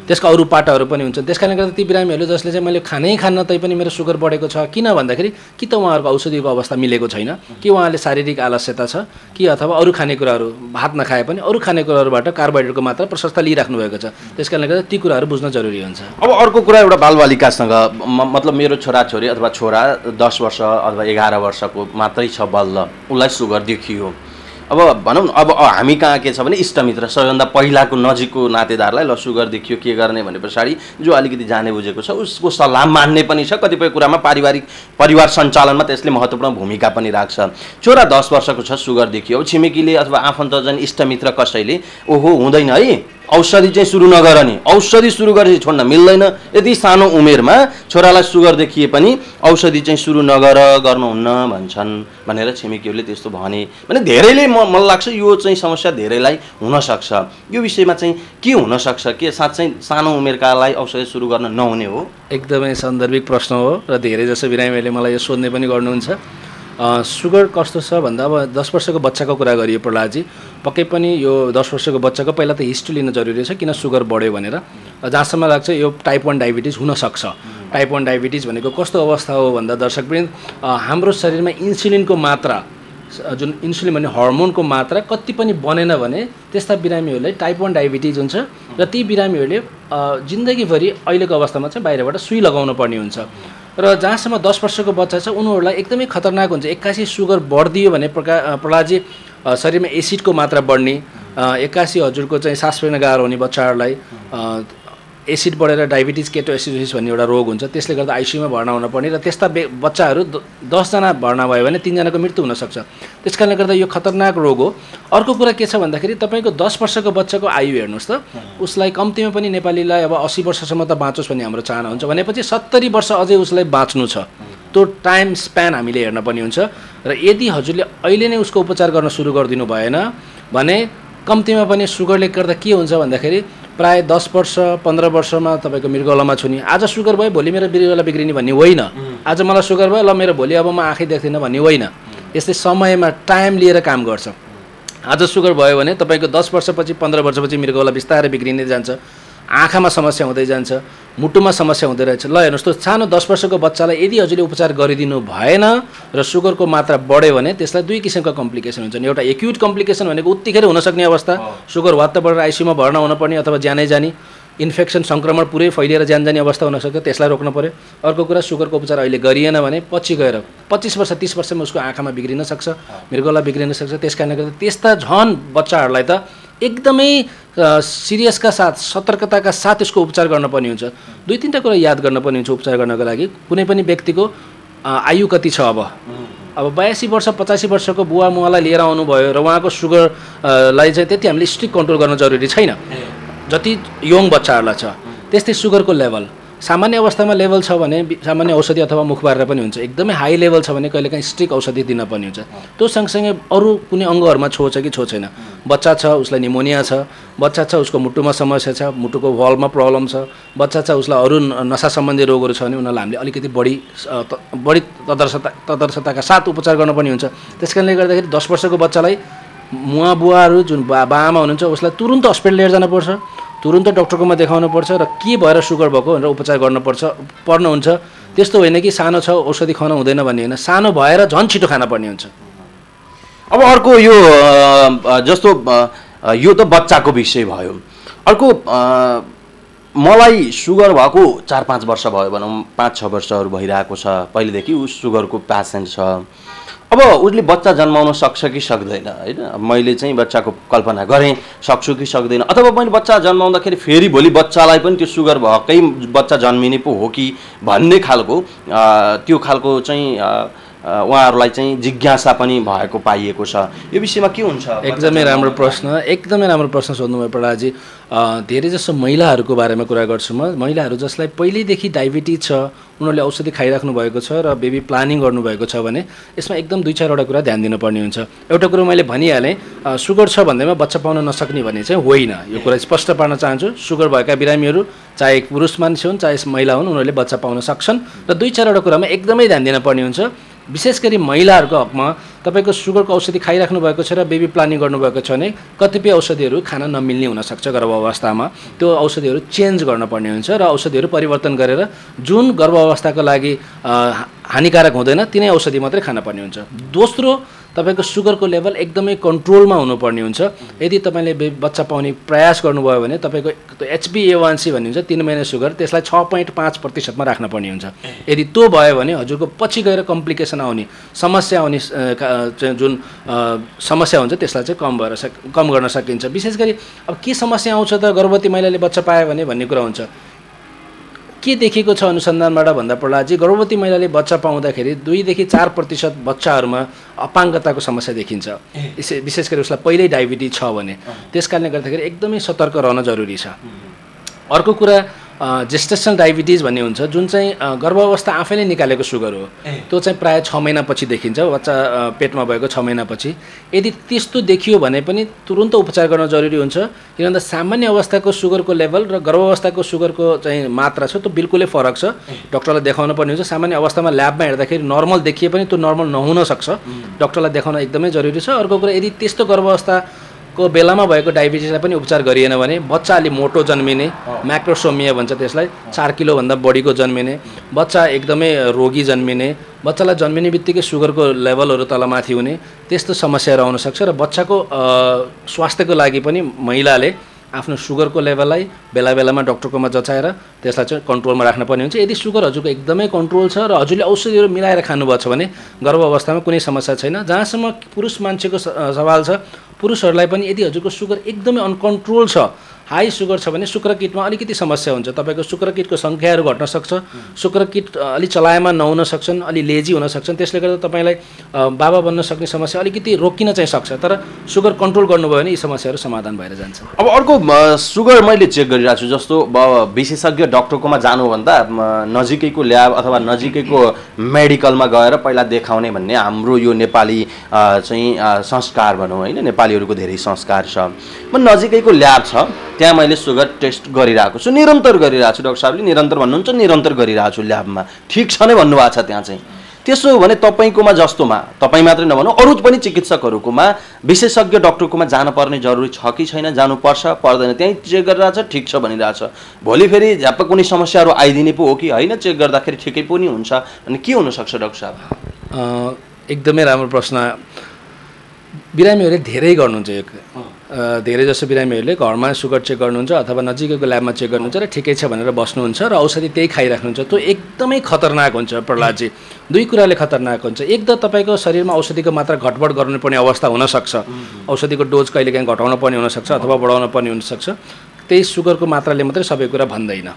त्यसका अरू पाटाहरू पनि हुन्छन्। त्यस कारणले गर्दा ती बिरामीहरूले जसले चाहिँ मैले खानै खान्न तैपनि मेरो सुगर बढेको छ, किन भन्दाखेरि कि त उहाँहरूको औषधिको अवस्था मिलेको छैन, कि उहाँले शारीरिक आलस्यता छ, कि अथवा अरू खानेकुराहरू भात नखाए पनि अरू खानेकुराहरूबाट कार्बोहाइड्रेटको मात्रा प्रशस्त लिइराख्नु भएको छ। त्यस कारणले गर्दा ती कुराहरू बुझ्न जरुरी हुन्छ। अब अर्को कुरा, एउटा बालबालिकासँग मतलब मेरो छोराछोरी अथवा छोरा 10 वर्ष अथवा 11 वर्षको मात्रै छ बल्ल, उसलाई सुगर देखियो। अब भनौँ न, अब हामी कहाँ के छ भने इष्टमित्र सबैभन्दा पहिलाको नजिकको नातेदारलाई ल सुगर देखियो के गर्ने भने पछाडि जो अलिकति जाने बुझेको छ उसको सल्लाह मान्ने पनि छ। कतिपय कुरामा परिवार सञ्चालनमा त्यसले महत्त्वपूर्ण भूमिका पनि राख्छ। छोरा 10 वर्षको छ, सुगर देखियो, छिमेकीले अथवा आफन्तजन इष्टमित्र कसैले ओहो हुँदैन है, औषधि चाहिँ सुरु नगर नि, औषधि सुरु गरेपछि छोड्न मिल्दैन, यति सानो उमेरमा छोरालाई सुगर देखिए पनि औषधि चाहिँ सुरु गर्नुहुन्न भन्छन् भनेर छिमेकीहरूले त्यस्तो भने धेरैले मलाई लाग्छ यो चाहिँ समस्या धेरैलाई हुनसक्छ। यो विषयमा चाहिँ के हुनसक्छ, के साँच्चै सानो उमेरकालाई औषधि सुरु गर्न नहुने हो? एकदमै सान्दर्भिक प्रश्न हो र धेरै जसो बिरामीहरूले मलाई यो सोध्ने पनि गर्नुहुन्छ। सुगर कस्तो छ भन्दा अब 10 वर्षको बच्चाको कुरा गरियो प्रहलादजी, पक्कै पनि यो 10 वर्षको बच्चाको पहिला त हिस्ट्री लिन जरुरी छ, किन सुगर बढ्यो भनेर। जहाँसम्म लाग्छ यो टाइप 1 डायबिटिज हुनसक्छ। टाइप 1 डायबिटिज भनेको कस्तो अवस्था हो भन्दा दर्शकवृन्द, हाम्रो शरीरमा इन्सुलिनको मात्रा, जुन इन्सुलिन भन्ने हर्मोनको मात्रा कति पनि बनेन भने त्यस्ता बिरामीहरूलाई टाइप 1 डायबिटिज हुन्छ र ती बिरामीहरूले जिन्दगीभरि अहिलेको अवस्थामा चाहिँ बाहिरबाट सुई लगाउनु पर्ने हुन्छ। र जहाँसम्म 10 वर्षको बच्चा छ उनीहरूलाई एकदमै खतरनाक हुन्छ। 81 सुगर बढिदियो भने प्रहलादजी शरीरमा एसिडको मात्रा बढ्ने, 81 हजुरको चाहिँ सास फेर्न गाह्रो हुने बच्चाहरूलाई एसिड बढेर डायबिटिज केटोएसिडोसिस भन्ने एउटा रोग हुन्छ, त्यसले गर्दा आइसियुमा भर्ना हुन पर्ने र त्यस्ता बच्चाहरू 10 जना भर्ना भयो भने 3 जनाको मृत्यु हुनसक्छ। त्यस कारणले गर्दा यो खतरनाक रोग हो। अर्को कुरा के छ भन्दाखेरि तपाईँको 10 वर्षको बच्चाको आयु हेर्नुहोस् त, उसलाई कम्तीमा पनि नेपालीलाई अब 80 वर्षसम्म त बाँचोस् भन्ने हाम्रो चाहना हुन्छ, भनेपछि 70 वर्ष अझै उसलाई बाँच्नु छ। त्यो टाइम स्प्यान हामीले हेर्न पर्ने हुन्छ र यदि हजुरले अहिले नै उसको उपचार गर्न सुरु गरिदिनु भएन भने कम्तीमा पनि सुगरले गर्दा के हुन्छ भन्दाखेरि प्राय 10 वर्ष 15 वर्षमा तपाईँको मृगौलामा छुने, आज सुगर भयो भोलि मेरो मृगौला बिग्रिने भन्ने होइन, आज मलाई सुगर भयो ल मेरो भोलि अब म आँखै देख्दिनँ भन्ने होइन। यस्तै समयमा टाइम लिएर काम गर्छ। आज सुगर भयो भने तपाईँको 10 वर्षपछि 15 वर्षपछि मृगौला बिस्तारै बिग्रिने जान्छ। आँखामा समस्या हुँदै जान्छ, मुटुमा समस्या हुँदै रहेछ। ल हेर्नुहोस् त सानो 10 वर्षको बच्चालाई यदि हजुरले उपचार गरिदिनु भएन र सुगरको मात्रा बढ्यो भने त्यसलाई दुई किसिमका कम्प्लिकेसन हुन्छन्। एउटा एक्युट कम्प्लिकेसन भनेको उत्तिखेर हुनसक्ने अवस्था, सुगर वात्त बढेर आइसियुमा भर्ना हुनुपर्ने अथवा ज्यानै जाने, इन्फेक्सन सङ्क्रमण पुरै फैलिएर ज्यान जाने अवस्था हुनसक्छ, त्यसलाई रोक्न पऱ्यो। अर्को कुरा सुगरको उपचार अहिले गरिएन भने पछि गएर 25 वर्ष 30 वर्षमा उसको आँखामा बिग्रिन सक्छ, मृगौला बिग्रिन सक्छ। त्यस कारणले गर्दा त्यस्ता झन् बच्चाहरूलाई त एकदमै सिरियसका साथ सतर्कताका साथ यसको उपचार गर्नुपर्ने हुन्छ। दुई तिनवटा कुरा याद गर्नुपर्ने हुन्छ उपचार गर्नको लागि। कुनै पनि व्यक्तिको आयु कति छ, अब 82 वर्ष 85 वर्षको बुवा मुवालाई लिएर आउनुभयो र उहाँको सुगरलाई चाहिँ त्यति हामीले स्ट्रिक्ट कन्ट्रोल गर्न जरुरी छैन जति यङ बच्चाहरूलाई छ। त्यस्तै सुगरको लेभल सामान्य अवस्थामा लेभल छ भने सामान्य औषधि अथवा मुख बारेर पनि हुन्छ। एकदमै हाई लेभल छ भने कहिलेकाहीँ स्ट्रिक्ट औषधि दिन पर्ने हुन्छ। त्यो सँगसँगै अरू कुनै अङ्गहरूमा छो छ कि छो छैन, बच्चा छ उसलाई निमोनिया छ, बच्चा छ उसको मुटुमा समस्या छ, मुटुको भल्भमा प्रब्लम छ, बच्चा छ उसलाई अरू नसा सम्बन्धी रोगहरू छ भने उनीहरूलाई हामीले अलिकति बढी तदर्शताका साथ उपचार गर्नुपर्ने हुन्छ। त्यस कारणले गर्दाखेरि 10 वर्षको बच्चालाई मुवा बुवाहरू जुन बाआमा हुनुहुन्छ उसलाई तुरुन्त हस्पिटल लिएर जानुपर्छ, तुरुन्त डक्टरकोमा देखाउनुपर्छ र के भएर सुगर भएको भनेर उपचार पर्नुहुन्छ। त्यस्तो होइन कि सानो छ औषधि खुवाउनु हुँदैन भन्ने होइन, सानो भएर झन् छिटो खान पर्ने हुन्छ। अब अर्को यो जस्तो यो त बच्चाको विषय भयो। अर्को मलाई सुगर भएको 4-5 वर्ष भयो भनौँ, 5-6 वर्षहरू भइरहेको छ, पहिलेदेखि ऊ सुगरको पेसेन्ट छ। अब उसले बच्चा जन्माउन सक्छ कि सक्दैन होइन, मैले चाहिँ बच्चाको कल्पना गरेँ सक्छु कि सक्दैन, अथवा मैले बच्चा जन्माउँदाखेरि फेरि भोलि बच्चालाई पनि त्यो सुगर भएकै बच्चा जन्मिने पो हो कि भन्ने खालको त्यो खालको चाहिँ उहाँहरूलाई चाहिँ जिज्ञासा पनि भएको पाइएको छ। यो विषयमा के हुन्छ? एकदमै राम्रो प्रश्न सोध्नुभयो प्रहलादजी। धेरै जसो महिलाहरूको बारेमा कुरा गर्छु म। महिलाहरू जसलाई पहिल्यैदेखि डायबिटिज छ, उनीहरूले औषधि खाइराख्नु भएको छ र बेबी प्लानिङ गर्नुभएको छ भने यसमा एकदम 2-4वटा कुरा ध्यान दिनुपर्ने हुन्छ। एउटा कुरो मैले भनिहालेँ, सुगर छ भन्दैमा बच्चा पाउन नसक्ने भन्ने चाहिँ होइन। यो कुरा स्पष्ट पार्न चाहन्छु। सुगर भएका बिरामीहरू चाहे पुरुष मान्छे हुन् चाहे महिला हुन् उनीहरूले बच्चा पाउन सक्छन् र 2-4वटा कुरामा एकदमै ध्यान दिनुपर्ने हुन्छ। विशेष गरी महिलाहरूको हकमा तपाईँको सुगरको औषधि खाइराख्नु भएको छ र बेबी प्लानिङ गर्नुभएको छ भने कतिपय औषधिहरू खान नमिल्ने हुनसक्छ गर्भावस्थामा। त्यो औषधिहरू चेन्ज गर्नुपर्ने हुन्छ र औषधिहरू परिवर्तन गरेर जुन गर्भावस्थाको लागि हानिकारक हुँदैन तिनै औषधि मात्रै खान पर्ने हुन्छ। दोस्रो, तपाईँको सुगरको लेभल एकदमै कन्ट्रोलमा हुनुपर्ने हुन्छ। यदि तपाईँले बच्चा पाउने प्रयास गर्नुभयो भने तपाईँको HbA1c भन्ने हुन्छ 3 महिना सुगर, त्यसलाई 6.5% राख्नुपर्ने हुन्छ। यदि त्यो भयो भने हजुरको पछि गएर कम्प्लिकेसन आउने समस्या आउने जुन समस्या हुन्छ त्यसलाई चाहिँ कम गर्न सकिन्छ। विशेष गरी अब के समस्या आउँछ त गर्भवती महिलाले बच्चा पायो भने भन्ने कुरा हुन्छ। के देखेको छ अनुसन्धानबाट भन्दा प्रहलादजी, गर्भवती महिलाले बच्चा पाउँदाखेरि 2-4% बच्चाहरूमा अपाङ्गताको समस्या देखिन्छ। विशेष गरी उसलाई पहिल्यै डायबिटिज छ भने। त्यस कारणले गर्दाखेरि एकदमै सतर्क रहन जरुरी छ। अर्को कुरा जेस्टेसनल डायबिटिज भन्ने हुन्छ जुन चाहिँ गर्भावस्था आफैले निकालेको सुगर हो। त्यो चाहिँ प्रायः 6 महिनापछि देखिन्छ, बच्चा पेटमा भएको 6 महिनापछि। यदि त्यस्तो देखियो भने पनि तुरुन्त उपचार गर्न जरुरी हुन्छ, किनभने सामान्य अवस्थाको सुगरको लेभल र गर्भावस्थाको सुगरको चाहिँ मात्रा छ त्यो बिल्कुलै फरक छ। डक्टरलाई देखाउन पर्ने हुन्छ। सामान्य अवस्थामा ल्याबमा हेर्दाखेरि नर्मल देखिए पनि त्यो नर्मल नहुन सक्छ, डक्टरलाई देखाउन एकदमै जरुरी छ। अर्को कुरा, यदि त्यस्तो गर्भावस्थाको बेलामा भएको डायबिटिसलाई पनि उपचार गरिएन भने बच्चा अलि मोटो जन्मिने, म्याक्रोसोमिया भन्छ त्यसलाई, 4 किलोभन्दा बढीको जन्मिने, बच्चा एकदमै रोगी जन्मिने, बच्चालाई जन्मिने बित्तिकै सुगरको लेभलहरू तलमाथि हुने, त्यस्तो समस्याहरू आउन सक्छ। र बच्चाको स्वास्थ्यको लागि पनि महिलाले आफ्नो सुगरको लेभललाई बेला बेलामा डक्टरकोमा जचाएर त्यसलाई चाहिँ कन्ट्रोलमा राख्न पर्ने हुन्छ। यदि सुगर हजुरको एकदमै कन्ट्रोल छ र हजुरले औषधिहरू मिलाएर खानुभएको छ भने गर्भावस्थामा कुनै समस्या छैन। जहाँसम्म पुरुष मान्छेको सवाल छ, पुरुषहरूलाई पनि यदि हजुरको सुगर एकदमै अनकन्ट्रोल छ, हाई सुगर छ भने शुक्रकिटमा अलिकति समस्या हुन्छ। तपाईँको शुक्रकिटको सङ्ख्याहरू घट्न सक्छ, शुक्रकिट अलि चलायमान नहुन सक्छन्, अलि लेजी हुन सक्छन्। त्यसले गर्दा तपाईँलाई बाबा बन्न सक्ने समस्या अलिकति रोकिन चाहिँ सक्छ। तर सुगर कन्ट्रोल गर्नुभयो भने यी समस्याहरू समाधान भएर जान्छ। अब अर्को, सुगर मैले चेक गरिरहेको छु, जस्तो विशेषज्ञ डक्टरकोमा जानुभन्दा नजिकैको ल्याब अथवा नजिकैको मेडिकलमा गएर पहिला देखाउने भन्ने हाम्रो यो नेपाली चाहिँ संस्कार भनौँ होइन, नेपालीहरूको धेरै संस्कार छ। म नजिकैको ल्याब छ त्यहाँ मैले सुगर टेस्ट गरिरहेको छु, निरन्तर गरिरहेको छु। डाक्टर साहबले निरन्तर भन्नुहुन्छ, निरन्तर गरिरहेको छु ल्याबमा। ठिक छ नै भन्नुभएको छ त्यहाँ चाहिँ। त्यसो हो भने तपाईँकोमा जस्तोमा तपाईँ मात्रै नभनौँ अरू पनि चिकित्सकहरूकोमा विशेषज्ञ डक्टरकोमा जानुपर्ने जरुरी छ कि छैन, जानुपर्छ पर्दैन, त्यहीँ चेक गरिरहेछ ठिक छ भनिरहेछ, भोलि फेरि झ्याप्प कुनै समस्याहरू आइदिने पो हो कि होइन, चेक गर्दाखेरि ठिकै पनि हुन्छ अनि के हुनसक्छ डाक्टर साहब? एकदमै राम्रो प्रश्न। बिरामीहरूले धेरै गर्नुहुन्छ, धेरै जसो बिरामीहरूले घरमा सुगर चेक गर्नुहुन्छ अथवा नजिकैको ल्याबमा चेक गर्नुहुन्छ र ठिकै छ भनेर बस्नुहुन्छ र औषधि त्यही खाइराख्नुहुन्छ। त्यो एकदमै खतरनाक हुन्छ प्रहलादजी। दुई कुराले खतरनाक हुन्छ। एक त तपाईँको शरीरमा औषधिको मात्रा घटबड गर्नुपर्ने अवस्था हुनसक्छ, औषधिको डोज कहिलेकाहीँ घटाउन पर्ने हुनसक्छ अथवा बढाउन पर्ने हुनसक्छ। त्यही सुगरको मात्राले मात्रै सबै कुरा भन्दैन।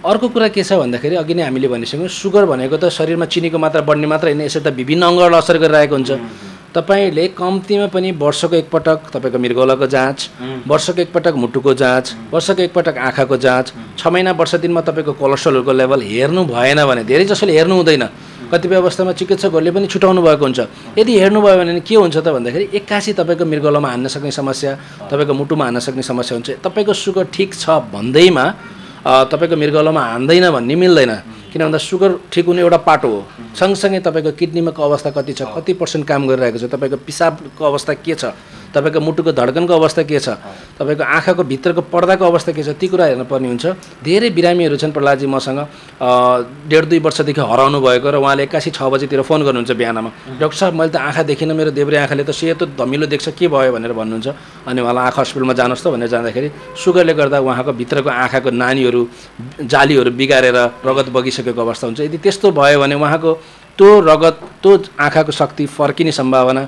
अर्को कुरा के छ भन्दाखेरि अघि नै हामीले भनिसक्यौँ, सुगर भनेको त शरीरमा चिनीको मात्रा बढ्ने मात्र होइन, यसले त विभिन्न अङ्गहरूलाई असर गरिरहेको हुन्छ। तपाईँले कम्तीमा पनि वर्षको एकपटक तपाईँको मृगौलाको जाँच, वर्षको एकपटक मुटुको जाँच, वर्षको एकपटक आँखाको जाँच, 6 महिना वर्ष दिनमा तपाईँको कोलेस्ट्रोलको लेभल हेर्नु भएन भने, धेरै जसोले हेर्नु हुँदैन, कतिपय अवस्थामा चिकित्सकहरूले पनि छुटाउनु भएको हुन्छ। यदि हेर्नुभयो भने के हुन्छ त भन्दाखेरि एक्कासी तपाईँको मृगौलामा हान्न सक्ने समस्या, तपाईँको मुटुमा हान्न सक्ने समस्या हुन्छ। तपाईँको सुगर ठिक छ भन्दैमा तपाईँको मृगौलामा हान्दैन भन्ने मिल्दैन, किन भन्दा सुगर ठिक हुने एउटा पाटो हो। सँगसँगै तपाईँको किडनीको अवस्था कति छ, कति % काम गरिरहेको छ, तपाईँको पिसाबको अवस्था के छ, तपाईँको मुटुको धड्कनको अवस्था के छ, तपाईँको आँखाको भित्रको पर्दाको अवस्था के छ, ती कुरा हेर्नुपर्ने हुन्छ। धेरै बिरामीहरू छन् प्रहलादजी मसँग 1.5-2 वर्षदेखि हराउनु भएको र उहाँले 81-6 बजीतिर फोन गर्नुहुन्छ बिहानमा, डाक्टर साहब मैले त आँखा देखिनँ, मेरो देब्रे आँखाले त सेतो धमिलो देख्छ, के भयो भनेर भन्नुहुन्छ। अनि उहाँलाई आँखा हस्पिटलमा जानुहोस् त भनेर जाँदाखेरि सुगरले गर्दा उहाँको भित्रको आँखाको नानीहरू जालीहरू बिगारेर रगत बगिसकेको अवस्था हुन्छ। यदि त्यस्तो भयो भने उहाँको त्यो रगत, त्यो आँखाको शक्ति फर्किने सम्भावना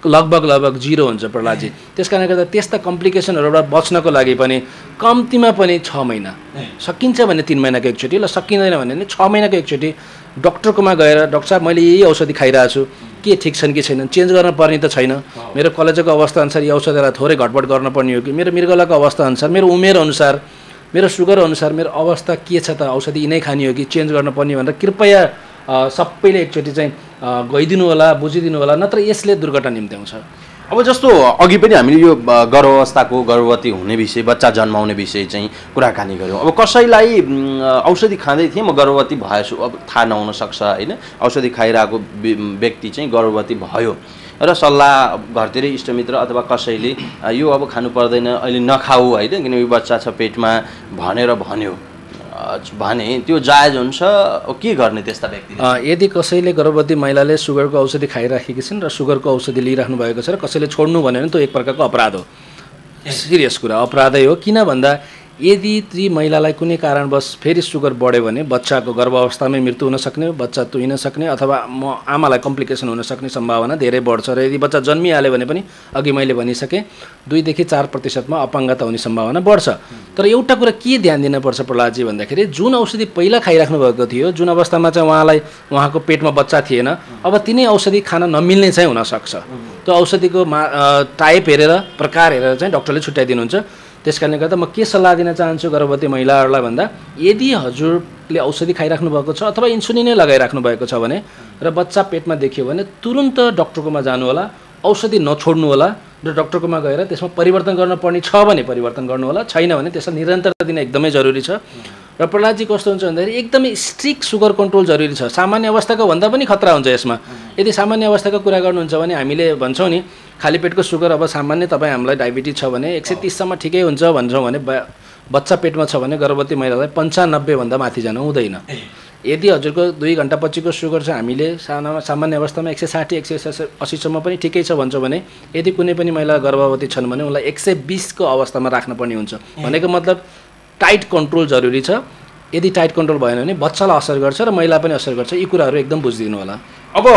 लगभग 0 हुन्छ प्रहलादजी। त्यस कारणले गर्दा त्यस्ता कम्प्लिकेसनहरूबाट बच्नको लागि पनि कम्तीमा पनि 6 महिना, सकिन्छ भने 3 महिनाको एकचोटि, ल सकिँदैन भने 6 महिनाको एकचोटि डक्टरकोमा गएर डाक्टर साहब मैले यही औषधि खाइरहेको छु, के ठिक छन् कि छैनन्, चेन्ज गर्न पर्ने त छैन, मेरो कलेजोको अवस्था अनुसार यो औषधिलाई थोरै घटबड गर्नुपर्ने हो कि, मेरो मृगौलाको अवस्था अनुसार, मेरो उमेर अनुसार, मेरो सुगर अनुसार मेरो अवस्था के छ त, औषधि यिनै खाने हो कि चेन्ज गर्नुपर्ने भनेर कृपया सबैले एकचोटि चाहिँ गइदिनु होला, बुझिदिनु होला, नत्र यसले दुर्घटना निम्त्याउँछ। अब जस्तो अघि पनि हामीले यो गर्भावस्थाको, गर्भवती हुने विषय, बच्चा जन्माउने विषय चाहिँ कुराकानी गऱ्यौँ। अब कसैलाई औषधि खाँदै थिएँ, म गर्भवती भएछु, अब थाहा नहुन सक्छ होइन, औषधि खाइरहेको व्यक्ति चाहिँ गर्भवती भयो र सल्लाह घरतिर इष्टमित्र अथवा कसैले यो अब खानु पर्दैन, अहिले नखाऊ होइन, किनकि यो बच्चा छ पेटमा भनेर भन्यो भने त्यो जायज हुन्छ? के गर्ने त्यस्ता व्यक्ति? यदि कसैले गर्भवती महिलाले सुगरको औषधि खाइराखेकी छिन् र सुगरको औषधि लिइराख्नु भएको छ र कसैले छोड्नु भन्यो भने त्यो एक प्रकारको अपराध हो, सिरियस कुरा अपराधै हो। किन भन्दा यदि ती महिलालाई कुनै कारणवश फेरि सुगर बढ्यो भने बच्चाको गर्भावस्थामै मृत्यु हुन सक्ने, बच्चा तुहिन सक्ने अथवा आमालाई कम्प्लिकेसन हुन सक्ने सम्भावना धेरै बढ्छ। र यदि बच्चा जन्मिहाल्यो भने पनि अघि मैले भनिसकेँ 2-3 % अपाङ्गता हुने सम्भावना बढ्छ। तर एउटा कुरा के ध्यान दिनुपर्छ प्रहलादजी भन्दाखेरि जुन औषधि पहिला खाइराख्नु भएको थियो, जुन अवस्थामा चाहिँ उहाँको पेटमा बच्चा थिएन, अब तिनै औषधि खान नमिल्ने चाहिँ हुनसक्छ। त्यो औषधिको टाइप हेरेर, प्रकार हेरेर चाहिँ डक्टरले छुट्याइदिनुहुन्छ। त्यस कारणले गर्दा म के सल्लाह दिन चाहन्छु गर्भवती महिलाहरूलाई भन्दा, यदि हजुरले औषधि खाइराख्नु भएको छ अथवा इन्सुलिनै लगाइराख्नु भएको छ भने र बच्चा पेटमा देखियो भने तुरुन्त डक्टरकोमा जानु होला, औषधि नछोड्नु होला र डक्टरकोमा गएर त्यसमा परिवर्तन गर्नुपर्ने छ भने परिवर्तन गर्नु होला, छैन भने त्यसलाई निरन्तरता दिन एकदमै जरुरी छ। र प्रहलादजी कस्तो हुन्छ भन्दाखेरि एकदमै स्ट्रिक्ट सुगर कन्ट्रोल जरुरी छ। सामान्य अवस्थाको भन्दा पनि खतरा हुन्छ यसमा। यदि सामान्य अवस्थाको कुरा गर्नुहुन्छ भने हामीले भन्छौँ नि खाली पेटको सुगर अब सामान्य तपाईँ हामीलाई डायबिटिज छ भने 130 सम्म ठिकै हुन्छ भन्छौँ भने बच्चा पेटमा छ भने गर्भवती महिलालाई 95 भन्दा माथि जानु हुँदैन। यदि हजुरको 2 घण्टा पछिको सुगर चाहिँ हामीले सामान्य अवस्थामा 160-180 सम्म पनि ठिकै छ भन्छौँ भने यदि कुनै पनि महिला गर्भवती छन् भने उनलाई 120 को अवस्थामा राख्नुपर्ने हुन्छ। भनेको मतलब टाइट कन्ट्रोल जरुरी छ। यदि टाइट कन्ट्रोल भएन भने बच्चालाई असर गर्छ र महिला पनि असर गर्छ। यी कुराहरू एकदम बुझिदिनु होला। अब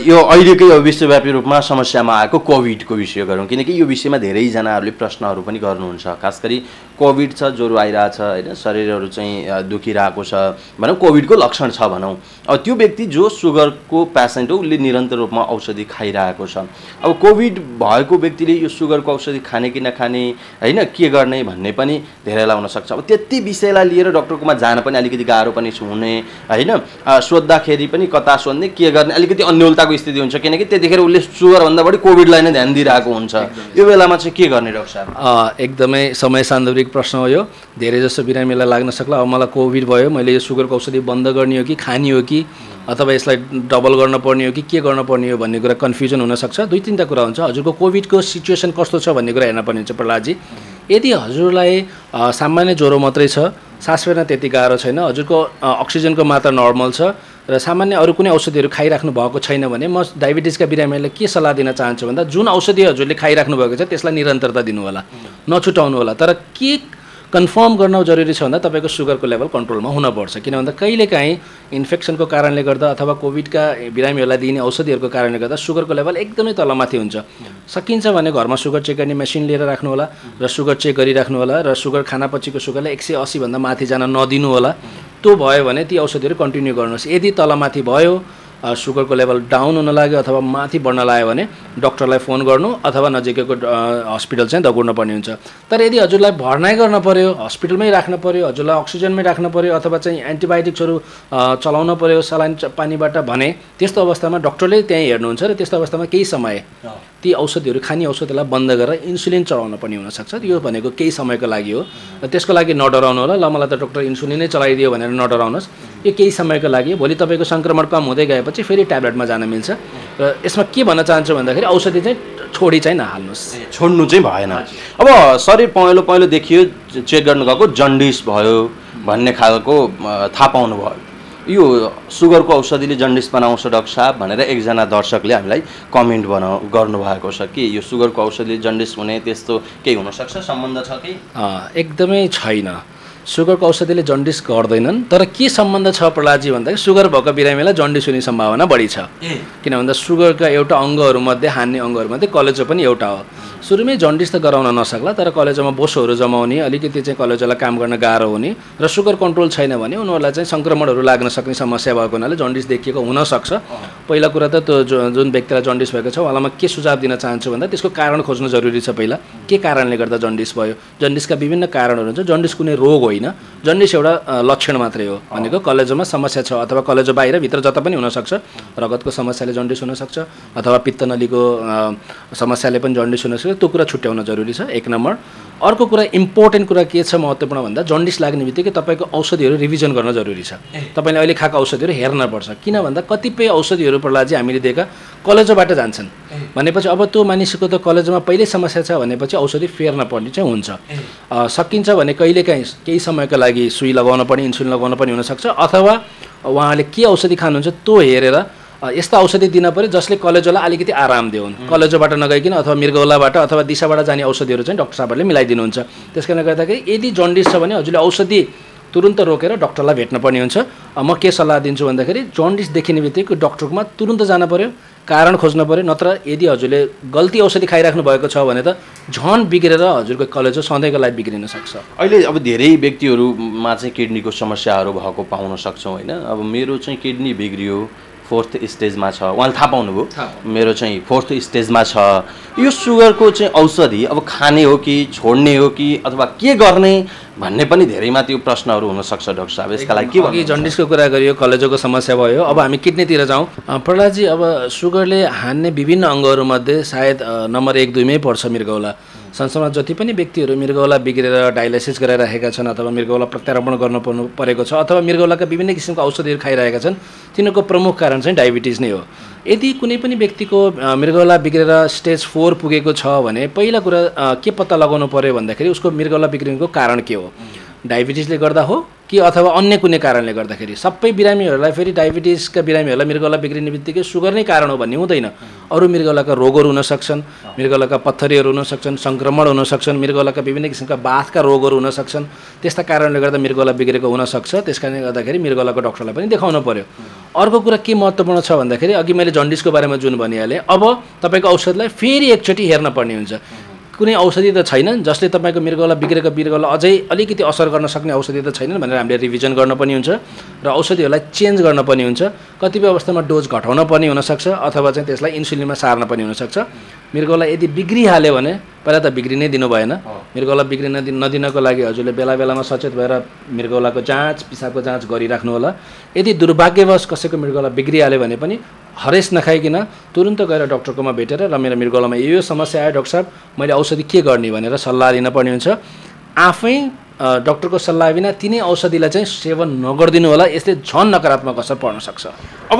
यो अहिलेकै विश्वव्यापी रूपमा समस्यामा आएको कोभिडको विषय गरौँ, किनकि यो विषयमा धेरैजनाहरूले प्रश्नहरू पनि गर्नुहुन्छ। खास गरी कोभिड छ, ज्वरो आइरहेछ होइन, शरीरहरू चाहिँ दुखिरहेको छ भनौँ, कोभिडको लक्षण छ भनौँ। अब त्यो व्यक्ति जो सुगरको पेसेन्ट हो उसले निरन्तर रूपमा औषधि खाइरहेको छ। अब कोभिड भएको व्यक्तिले यो सुगरको औषधि खाने कि नखाने होइन, के गर्ने भन्ने पनि धेरैलाई हुनसक्छ। अब त्यति विषयलाई लिएर डक्टरकोमा जान पनि अलिकति गाह्रो पनि हुने होइन, सोद्धाखेरि पनि कता सोध्ने के गर्ने अलिकति अन्यलताको स्थिति हुन्छ, किनकि त्यतिखेर उसले सुगरभन्दा बढी कोभिडलाई नै ध्यान दिइरहेको हुन्छ। यो बेलामा चाहिँ के गर्ने डाक्टर साहब? एकदमै समय सान्दर्भिक प्रश्न हो यो। धेरै जसो बिरामीलाई लाग्न सक्ला अब मलाई कोभिड भयो, मैले यो सुगरको औषधि बन्द गर्ने हो कि खाने हो कि अथवा यसलाई डबल गर्न पर्ने हो कि के गर्न पर्ने हो भन्ने कुरा कन्फ्युजन हुनसक्छ। 2-3टा कुरा हुन्छ। हजुरको कोभिडको सिचुएसन कस्तो छ भन्ने कुरा हेर्न पर्ने हुन्छ प्रहलादजी। यदि हजुरलाई सामान्य ज्वरो मात्रै छ, सास फेर्न त्यति गाह्रो छैन, हजुरको अक्सिजनको मात्रा नर्मल छ र सामान्य अरू कुनै औषधिहरू खाइराख्नु भएको छैन भने म डायबिटिजका बिरामीहरूलाई के सल्लाह दिन चाहन्छु भन्दा जुन औषधि हजुरले खाइराख्नु भएको छ त्यसलाई निरन्तरता दिनु होला, नछुटाउनु होला। तर के कन्फर्म गर्न जरुरी छ भन्दा तपाईँको सुगरको लेभल कन्ट्रोलमा हुनपर्छ। किन भन्दा कहिलेकाहीँ इन्फेक्सनको कारणले गर्दा अथवा कोभिडका बिरामीहरूलाई दिने औषधिहरूको कारणले गर्दा सुगरको लेभल एकदमै तलमाथि हुन्छ। सकिन्छ भने घरमा सुगर चेक गर्ने मेसिन लिएर राख्नु होला र सुगर चेक गरिराख्नु होला र सुगर खानापछिको सुगरलाई 180 भन्दा माथि जान नदिनु होला। त्यो भयो भने ती औषधिहरू कन्टिन्यू गर्नुहोस्। यदि तलमाथि भयो, सुगरको लेभल डाउन हुन लाग्यो अथवा माथि बढ्न लाग्यो भने डक्टरलाई फोन गर्नु अथवा नजिकैको हस्पिटल चाहिँ दगुर्न पर्ने हुन्छ। तर यदि हजुरलाई भर्ना गर्न पर्यो, हस्पिटलमै राख्न पर्यो, हजुरलाई अक्सिजनमै राख्न पर्यो अथवा चाहिँ एन्टिबायोटिक्सहरू चलाउन पर्यो सलाइन पानीबाट भने त्यस्तो अवस्थामा डक्टरले त्यहीँ हेर्नुहुन्छ र त्यस्तो अवस्थामा केही समय ती औषधिहरू खाने औषधिलाई बन्द गरेर इन्सुलिन चलाउन पनि हुनसक्छ। यो भनेको केही समयको लागि हो। त्यसको लागि नडराउनु होला, ल मलाई त डक्टर इन्सुलिनै चलाइदियो भनेर नडराउनुहोस्। यो केही समयको लागि हो। भोलि तपाईँको सङ्क्रमण कम हुँदै गएपछि फेरि ट्याब्लेटमा जान मिल्छ। र यसमा के भन्न चाहन्छु भन्दाखेरि औषधि चाहिँ छोडी चाहिँ नहाल्नुहोस्, छोड्नु चाहिँ भएन। अब शरीर पहेँलो देखियो, चेक गर्नु गएको जन्डिस भयो भन्ने खालको थाहा पाउनु भयो, यो सुगरको औषधिले जन्डिस बनाउँछ डाक्टर साहब भनेर एकजना दर्शकले हामीलाई कमेन्ट गर्नुभएको छ कि यो सुगरको औषधिले जन्डिस हुने त्यस्तो केही हुनसक्छ, सम्बन्ध छ कि? एकदमै छैन। सुगरको औषधिले जन्डिस गर्दैनन्। तर के सम्बन्ध छ प्रहलादजी भन्दाखेरि सुगर भएको बिरामीलाई जन्डिस हुने सम्भावना बढी छ। किन भन्दा सुगरका एउटा अङ्गहरूमध्ये, हान्ने अङ्गहरूमध्ये कलेजो पनि एउटा हो। सुरुमै जन्डिस त गराउन नसक्ला, तर कलेजोमा बोसोहरू जमाउने, अलिकति चाहिँ कलेजोलाई काम गर्न गाह्रो हुने र सुगर कन्ट्रोल छैन भने उनीहरूलाई चाहिँ सङ्क्रमणहरू लाग्न सक्ने समस्या भएको हुनाले जन्डिस देखिएको हुनसक्छ। पहिला कुरा त त्यो जुन व्यक्तिलाई जन्डिस भएको छ उहाँलाई म के सुझाव दिन चाहन्छु भन्दा त्यसको कारण खोज्नु जरुरी छ। पहिला के कारणले गर्दा जन्डिस भयो? जन्डिसका विभिन्न कारणहरू हुन्छ। जन्डिस कुनै रोग होइन, जन्डिस एउटा लक्षण मात्रै हो। भनेको कलेजोमा समस्या छ अथवा कलेजो बाहिर भित्र जता पनि हुनसक्छ। रगतको समस्याले जन्डिस हुनसक्छ अथवा पित्तनलीको समस्याले पनि जन्डिस हुनसक्छ। त्यो कुरा छुट्याउन जरुरी छ, 1 नम्बर। अर्को कुरा इम्पोर्टेन्ट कुरा के छ महत्त्वपूर्ण भन्दा जन्डिस लाग्ने बित्तिकै तपाईँको औषधिहरू रिभिजन गर्न जरुरी छ। तपाईँले अहिले खाएको औषधिहरू हेर्नुपर्छ। किन भन्दा कतिपय औषधिहरू प्रहलादजी हामीले दिएका कलेजोबाट जान्छन् भनेपछि अब त्यो मानिसको त कलेजोमा पहिल्यै समस्या छ भनेपछि औषधि फेर्न पर्ने चाहिँ हुन्छ। सकिन्छ भने कहिलेकाहीँ केही समयको लागि सुई लगाउन पर्ने, इन्सुलिन लगाउन पनि हुनसक्छ अथवा उहाँले के औषधि खानुहुन्छ त्यो हेरेर यस्ता औषधि दिन पर्यो जसले कलेजोलाई अलिकति आराम दिउन्। कलेजोबाट नगइकन अथवा मृगौलाबाट अथवा दिशाबाट जाने औषधिहरू चाहिँ डाक्टर साहबहरूले मिलाइदिनुहुन्छ। त्यस कारणले गर्दाखेरि यदि जन्डिस छ भने हजुरले औषधि तुरुन्त रोकेर डक्टरलाई भेट्न पर्ने हुन्छ। म के सल्लाह दिन्छु भन्दाखेरि जन्डिस देखिने बित्तिकै डक्टरकोमा तुरुन्त जान पर्यो, कारण खोज्न पर्यो। नत्र यदि हजुरले गल्ती औषधि खाइराख्नु भएको छ भने त झन् बिग्रेर हजुरको कलेजो सधैँको लागि बिग्रिन सक्छ। अहिले अब धेरै व्यक्तिहरूमा चाहिँ किडनीको समस्याहरू भएको पाउन सक्छौँ होइन। अब मेरो चाहिँ किडनी बिग्रियो, 4th स्टेजमा छ, उहाँले थाहा पाउनुभयो मेरो चाहिँ 4th स्टेजमा छ। यो सुगरको चाहिँ औषधि अब खाने हो कि छोड्ने हो कि अथवा के गर्ने भन्ने पनि धेरैमा त्यो प्रश्नहरू हुनसक्छ डाक्टर साहब। यसका लागि के भन्नु? जन्डिसको कुरा गरियो, कलेजोको समस्या भयो, अब हामी किडनीतिर जाउँ। प्रहलादजी अब सुगरले हान्ने विभिन्न अङ्गहरूमध्ये सायद नम्बर 1, 2 मै पर्छ मृगौला। संसारमा जति पनि व्यक्तिहरू मृगौला बिग्रेर डायलाइसिस गराइरहेका छन् अथवा मृगौला प्रत्यारोपण गर्न परेको छ अथवा मृगौलाका विभिन्न किसिमका औषधिहरू खाइरहेका छन्, तिनीहरूको प्रमुख कारण चाहिँ डायबिटिज नै हो। यदि कुनै पनि व्यक्तिको मृगौला बिग्रेर स्टेज 4 पुगेको छ भने पहिला कुरा के पत्ता लगाउनु पर्यो भन्दाखेरि उसको मृगौला बिग्रिनुको कारण के हो? डायबिटिजले गर्दा हो कि अथवा अन्य कुनै कारणले गर्दाखेरि? सबै बिरामीहरूलाई फेरि डायबिटिजका बिरामीहरूलाई मृगौला बिग्रिने बित्तिकै सुगर नै कारण हो भन्ने हुँदैन। अरू मृगौलाका रोगहरू हुन सक्छन्, मृगौलाका पत्थरीहरू हुन सक्छन्, सङ्क्रमण हुन सक्छन्, मृगौलाका विभिन्न किसिमका बाथका रोगहरू हुन सक्छन्। त्यस्ता कारणले गर्दा मृगौला बिग्रेको हुनसक्छ। त्यस कारणले गर्दाखेरि मृगौलाको डक्टरलाई पनि देखाउनु पर्यो। अर्को कुरा के महत्त्वपूर्ण छ भन्दाखेरि अघि मैले जन्डिसको बारेमा जुन भनिहालेँ, अब तपाईँको औषधलाई फेरि एकचोटि हेर्न पर्ने हुन्छ। कुनै औषधि त छैनन् जसले तपाईँको मृगौला बिग्रेको मृगौला अझै अलिकति असर गर्न सक्ने औषधि त छैनन् भनेर हामीले रिभिजन गर्न पनि हुन्छ र औषधिहरूलाई चेन्ज गर्न पनि हुन्छ। कतिपय अवस्थामा डोज घटाउन पनि हुनसक्छ अथवा चाहिँ त्यसलाई इन्सुलिनमा सार्न पनि हुनसक्छ। मृगौला यदि बिग्रिहाल्यो भने पहिला त बिग्रिनै दिनु भएन। मृगौला बिग्रिन नदिनको लागि हजुरले बेला बेलामा सचेत भएर मृगौलाको जाँच, पिसाबको जाँच गरिराख्नु होला। यदि दुर्भाग्यवश कसैको मृगौला बिग्रिहाल्यो भने पनि हरेस नखाइकन तुरुन्त गएर डक्टरकोमा भेटेर र मेरो मृगौलामा यो समस्या आयो डाक्टर साहब, मैले औषधि के गर्ने भनेर सल्लाह लिन पर्ने हुन्छ। आफै डाक्टरको सल्लाह बिना तिनै औषधिलाई चाहिँ सेवन नगरिदिनु होला, यसले झन् नकारात्मक असर पर्न सक्छ। अब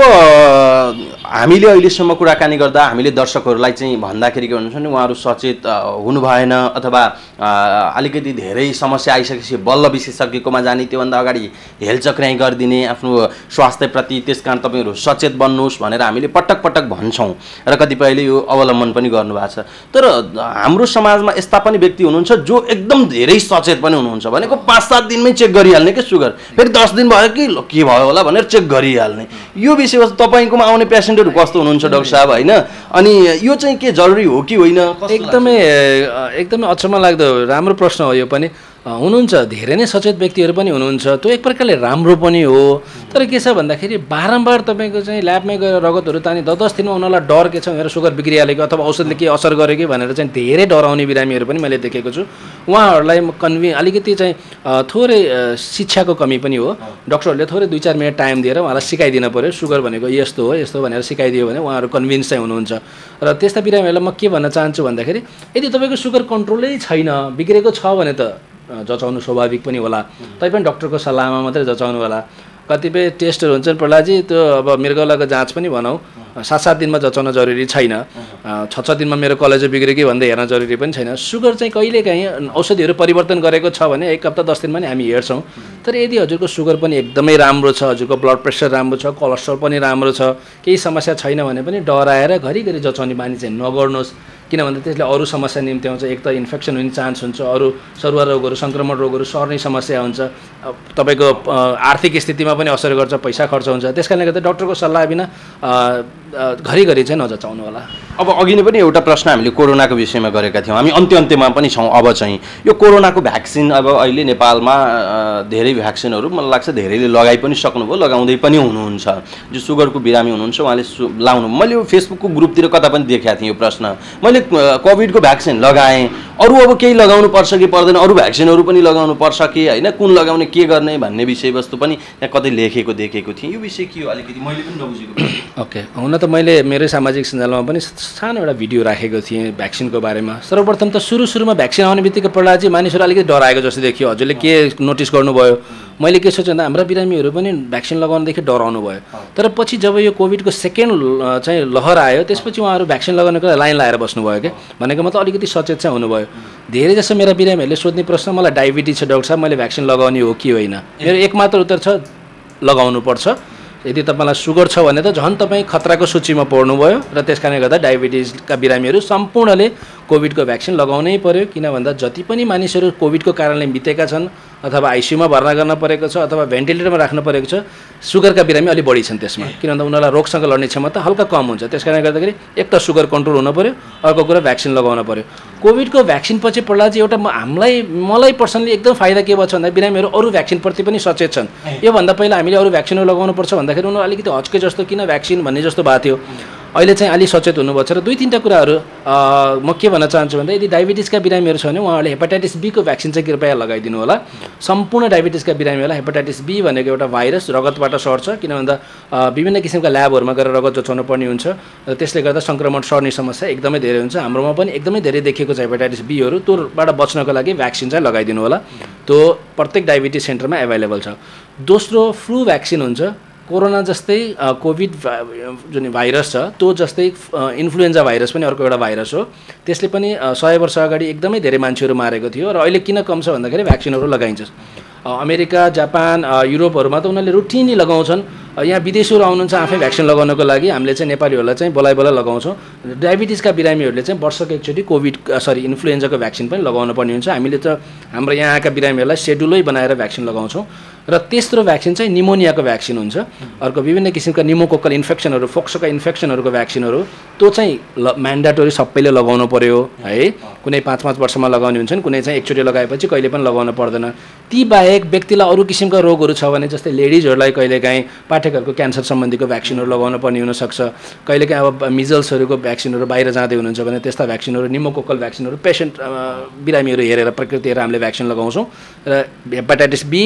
हामीले अहिलेसम्म कुराकानी गर्दा हामीले दर्शकहरूलाई चाहिँ भन्दाखेरि के भन्नुहुन्छ भने उहाँहरू सचेत हुनु भएन अथवा अलिकति धेरै समस्या आइसकेपछि बल्ल विशेषज्ञकोमा जाने, त्योभन्दा अगाडि हेलचक्राइ गरिदिने आफ्नो स्वास्थ्यप्रति, त्यस कारण तपाईँहरू सचेत बन्नुहोस् भनेर हामीले पटक पटक भन्छौँ र कतिपयले यो अवलम्बन पनि गर्नुभएको छ। तर हाम्रो समाजमा यस्ता पनि व्यक्ति हुनुहुन्छ जो एकदम धेरै सचेत पनि हुनुहुन्छ, भनेको 5-7 दिनमै चेक गरिहाल्ने के सुगर, फेरि 10 दिन भयो कि के भयो होला भनेर चेक गरिहाल्ने। यो विषयवस्तु तपाईँकोमा आउने पेसेन्टहरू कस्तो हुनुहुन्छ डाक्टर साहब, होइन? अनि यो चाहिँ के जरुरी हो कि होइन? एकदमै अचम्म लाग्दो राम्रो प्रश्न हो यो पनि। हुनुहुन्छ धेरै नै सचेत व्यक्तिहरू पनि हुनुहुन्छ, त्यो एक प्रकारले राम्रो पनि हो। तर के छ भन्दाखेरि बारम्बार तपाईँको चाहिँ ल्याबमै गएर रगतहरू तानी 10 दिनमा उनीहरूलाई डर के छ भनेर सुगर बिग्रिहालेको अथवा औषधले के असर गर्यो कि भनेर चाहिँ धेरै डराउने बिरामीहरू पनि मैले देखेको छु। उहाँहरूलाई अलिकति चाहिँ थोरै शिक्षाको कमी पनि हो। डाक्टरहरूले थोरै 2-4 मिनट टाइम दिएर उहाँलाई सिकाइदिनु पऱ्यो सुगर भनेको यस्तो हो यस्तो भनेर सिकाइदियो भने उहाँहरू कन्भिन्स चाहिँ हुनुहुन्छ। र त्यस्ता बिरामीहरूलाई म के भन्न चाहन्छु भन्दाखेरि यदि तपाईँको सुगर कन्ट्रोलै छैन, बिग्रेको छ भने त जचाउनु स्वाभाविक पनि होला, तैपनि डाक्टरमा सल्लाहमा मात्रै जचाउनु होला। कतिपय टेस्टहरू हुन्छन् प्रहलादजी, त्यो अब मृगौलाको जाँच पनि भनौँ 7-7 दिनमा जचाउन जरुरी छैन, 6-6 दिनमा मेरो कलेजो बिग्रियो कि भन्दै हेर्न जरुरी पनि छैन। सुगर चाहिँ कहिलेकाहीँ औषधिहरू परिवर्तन गरेको छ भने 1 हप्ता 10 दिनमा नि हामी हेर्छौँ। तर यदि हजुरको सुगर पनि एकदमै राम्रो छ, हजुरको ब्लड प्रेसर राम्रो छ, कोलेस्ट्रोल पनि राम्रो छ, केही समस्या छैन भने पनि डराएर घरिघरि जचाउने बानी चाहिँ नगर्नुहोस्। किनभने त्यसले अरू समस्या निम्त्याउँछ। एक त इन्फेक्सन हुने चान्स हुन्छ, अरू सरुवा रोगहरू, सङ्क्रमण रोगहरू सर्ने समस्या हुन्छ, तपाईँको आर्थिक स्थितिमा पनि असर गर्छ, पैसा खर्च हुन्छ। त्यस कारणले गर्दा डाक्टरको सल्लाह बिना घरिघरि चाहिँ नजचाउनु होला। अब अघि नै पनि एउटा प्रश्न हामीले कोरोनाको विषयमा गरेका थियौँ, हामी अन्त्यमा पनि छौँ। अब चाहिँ यो कोरोनाको भ्याक्सिन अब अहिले नेपालमा धेरै भ्याक्सिनहरू मलाई लाग्छ धेरैले लगाइ पनि सक्नुभयो, लगाउँदै पनि हुनुहुन्छ। जो सुगरको बिरामी हुनुहुन्छ उहाँले लाउनु, मैले यो फेसबुकको ग्रुपतिर कता पनि देखाएको थिएँ यो प्रश्न। मैले कोभिडको भ्याक्सिन लगाएँ, अरू अब केही लगाउनु पर्छ कि पर्दैन, अरू भ्याक्सिनहरू पनि लगाउनु पर्छ कि होइन, कुन लगाउने के गर्ने भन्ने विषयवस्तु पनि त्यहाँ कतै लेखेको देखेको थिएँ। यो विषय के हो अलिकति मैले पनि नबुझेको। ओके, हुन त मैले मेरै सामाजिक सञ्जालमा पनि सानो एउटा भिडियो राखेको थिएँ भ्याक्सिनको बारेमा। सर्वप्रथम त सुरुमा भ्याक्सिन आउने बित्तिकै प्रहलादजी मानिसहरू अलिकति डराएको जस्तो देखियो। हजुरले के नोटिस गर्नुभयो? मैले के सोचेँ भन्दा हाम्रा बिरामीहरू पनि भ्याक्सिन लगाउनदेखि डराउनु भयो। तर पछि जब यो कोभिडको सेकेन्ड चाहिँ लहर आयो त्यसपछि उहाँहरू भ्याक्सिन लगाउनको लाइन लगाएर बस्नुभयो क्या, भनेको मतलब अलिकति सचेत चाहिँ हुनुभयो। धेरै जस्तो मेरा बिरामीहरूले सोध्ने प्रश्न, मलाई डायबिटिज छ डाक्टर साहब, मैले भ्याक्सिन लगाउने हो कि होइन? मेरो एकमात्र उत्तर छ, लगाउनुपर्छ। यदि तपाईँलाई सुगर छ भने त झन् तपाईँ खतराको सूचीमा पर्नुभयो र त्यस कारणले गर्दा डायबिटिजका बिरामीहरू सम्पूर्णले कोभिडको भ्याक्सिन लगाउनै पर्यो। किन भन्दा जति पनि मानिसहरू कोभिडको कारणले बितेका छन् अथवा आइसियुमा भर्ना गर्न परेको छ अथवा भेन्टिलेटरमा राख्नु परेको छ, सुगरका बिरामी अलि बढी छन् त्यसमा। किन भन्दा उनीहरूलाई रोगसँग लड्ने क्षमता हल्का कम हुन्छ। त्यस कारणले गर्दाखेरि एक त सुगर कन्ट्रोल हुनु पऱ्यो, अर्को कुरा भ्याक्सिन लगाउनु पऱ्यो। कोभिडको भ्याक्सिन पछि प्रहलादजी एउटा मलाई पर्सनली एकदम फाइदा के भयो भन्दा बिरामीहरू अरू भ्याक्सिनप्रति पनि सचेत छन्। योभन्दा पहिला हामीले अरू भ्याक्सिनहरू लगाउनुपर्छ भन्दाखेरि उनीहरू अलिकति हच्के जस्तो किन भ्याक्सिन भन्ने जस्तो भएको थियो। अहिले चाहिँ अलि सचेत हुनुभएको छ। र 2-3टा कुराहरू म के भन्न चाहन्छु भन्दा यदि डायबिटिजका बिरामीहरू छ भने उहाँहरूले हेपाटाइटिस बीको भ्याक्सिन चाहिँ कृपया लगाइदिनु होला। सम्पूर्ण डायबिटिजका बिरामीहरूलाई हेपाटाइटिस बी भनेको एउटा भाइरस रगतबाट सर्छ। किन भन्दा विभिन्न किसिमका ल्याबहरूमा गएर रगत जचाउनु पर्ने हुन्छ र त्यसले गर्दा सङ्क्रमण सर्ने समस्या एकदमै धेरै हुन्छ। हाम्रोमा पनि एकदमै धेरै देखिएको छ हेपाटाइटिस बीहरू। त्योबाट बच्नको लागि भ्याक्सिन चाहिँ लगाइदिनु होला। त्यो प्रत्येक डायबिटिज सेन्टरमा एभाइलेबल छ। दोस्रो, फ्लू भ्याक्सिन हुन्छ। कोरोना जस्तै कोभिड जुन भाइरस छ त्यो जस्तै इन्फ्लुएन्जा भाइरस पनि अर्को एउटा भाइरस हो। त्यसले पनि 100 वर्ष अगाडि एकदमै धेरै मान्छेहरू मारेको थियो र अहिले किन कम छ भन्दाखेरि भ्याक्सिनहरू लगाइन्छ। अमेरिका, जापान, युरोपहरूमा त उनीहरूले रुटिनली लगाउँछन्। यहाँ विदेशीहरू आउनुहुन्छ आफै भ्याक्सिन लगाउनको लागि, हामीले चाहिँ नेपालीहरूलाई चाहिँ बोलाइ लगाउँछौँ। डायबिटिजका बिरामीहरूले चाहिँ वर्षको एकचोटि इन्फ्लुएन्जाको भ्याक्सिन पनि लगाउनु पर्ने हुन्छ। हामीले त हाम्रो यहाँका बिरामीहरूलाई सेड्युलै बनाएर भ्याक्सिन लगाउँछौँ। र तेस्रो भ्याक्सिन चाहिँ निमोनियाको भ्याक्सिन हुन्छ। अर्को विभिन्न किसिमका निमोकोकल इन्फेक्सनहरू, फोक्सोका इन्फेक्सनहरूको भ्याक्सिनहरू त्यो चाहिँ म्यान्डाटोरी सबैले लगाउनु पर्यो है। कुनै 5-5 वर्षमा लगाउने हुन्छन्, कुनै चाहिँ एकचोटि लगाएपछि कहिले पनि लगाउनु पर्दैन। ती बाहेक व्यक्तिलाई अरू किसिमका रोगहरू छ भने जस्तै लेडिजहरूलाई कहिलेकाहीँ पाठेघरको क्यान्सर सम्बन्धीको भ्याक्सिनहरू लगाउनु पर्ने हुनसक्छ। कहिलेकाहीँ अब मिजल्सहरूको भ्याक्सिनहरू बाहिर जाँदै हुनुहुन्छ भने त्यस्ता भ्याक्सिनहरू, निमोकोकल भ्याक्सिनहरू पेसेन्ट बिरामीहरू हेरेर प्रकृति हेरेर हामीले भ्याक्सिन लगाउँछौँ। र हेपाटाइटिस बी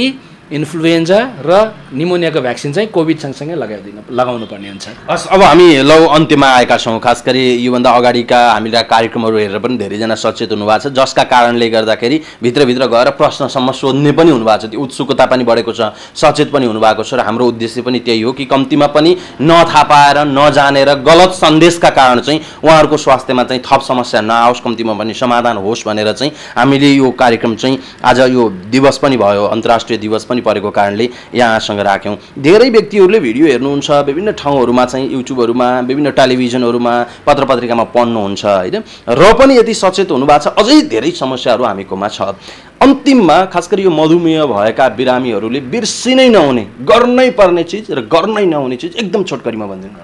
इन्फ्लुएन्जा र निमोनियाको भ्याक्सिन चाहिँ कोभिड सँगसँगै लगाउनु पर्ने हुन्छ। हस्, अब हामी अन्त्यमा आएका छौँ। खास गरी योभन्दा अगाडिका हामीलाई कार्यक्रमहरू हेरेर पनि धेरैजना सचेत हुनुभएको छ, जसका कारणले गर्दाखेरि भित्रभित्र गएर प्रश्नसम्म सोध्ने पनि हुनुभएको छ, त्यो उत्सुकता पनि बढेको छ, सचेत पनि हुनुभएको छ। र हाम्रो उद्देश्य पनि त्यही हो कि कम्तीमा पनि नथाहा पाएर नजानेर गलत सन्देशका कारण चाहिँ उहाँहरूको स्वास्थ्यमा चाहिँ थप समस्या नआओस्, कम्तीमा पनि समाधान होस् भनेर चाहिँ हामीले यो कार्यक्रम चाहिँ आज यो दिवस पनि भयो, अन्तर्राष्ट्रिय दिवस पनि परेको कारणले यहाँसँग राख्यौँ। धेरै व्यक्तिहरूले भिडियो हेर्नुहुन्छ, विभिन्न ठाउँहरूमा चाहिँ युट्युबहरूमा, विभिन्न टेलिभिजनहरूमा, पत्र पत्रिकामा पढ्नुहुन्छ होइन, र पनि यति सचेत हुनुभएको छ, अझै धेरै समस्याहरू हामीकोमा छ। अन्तिममा खास गरी यो मधुमेह भएका बिरामीहरूले बिर्सिनै नहुने, गर्नै पर्ने चिज र गर्नै नहुने चिज एकदम छोटकरीमा भनिदिनु।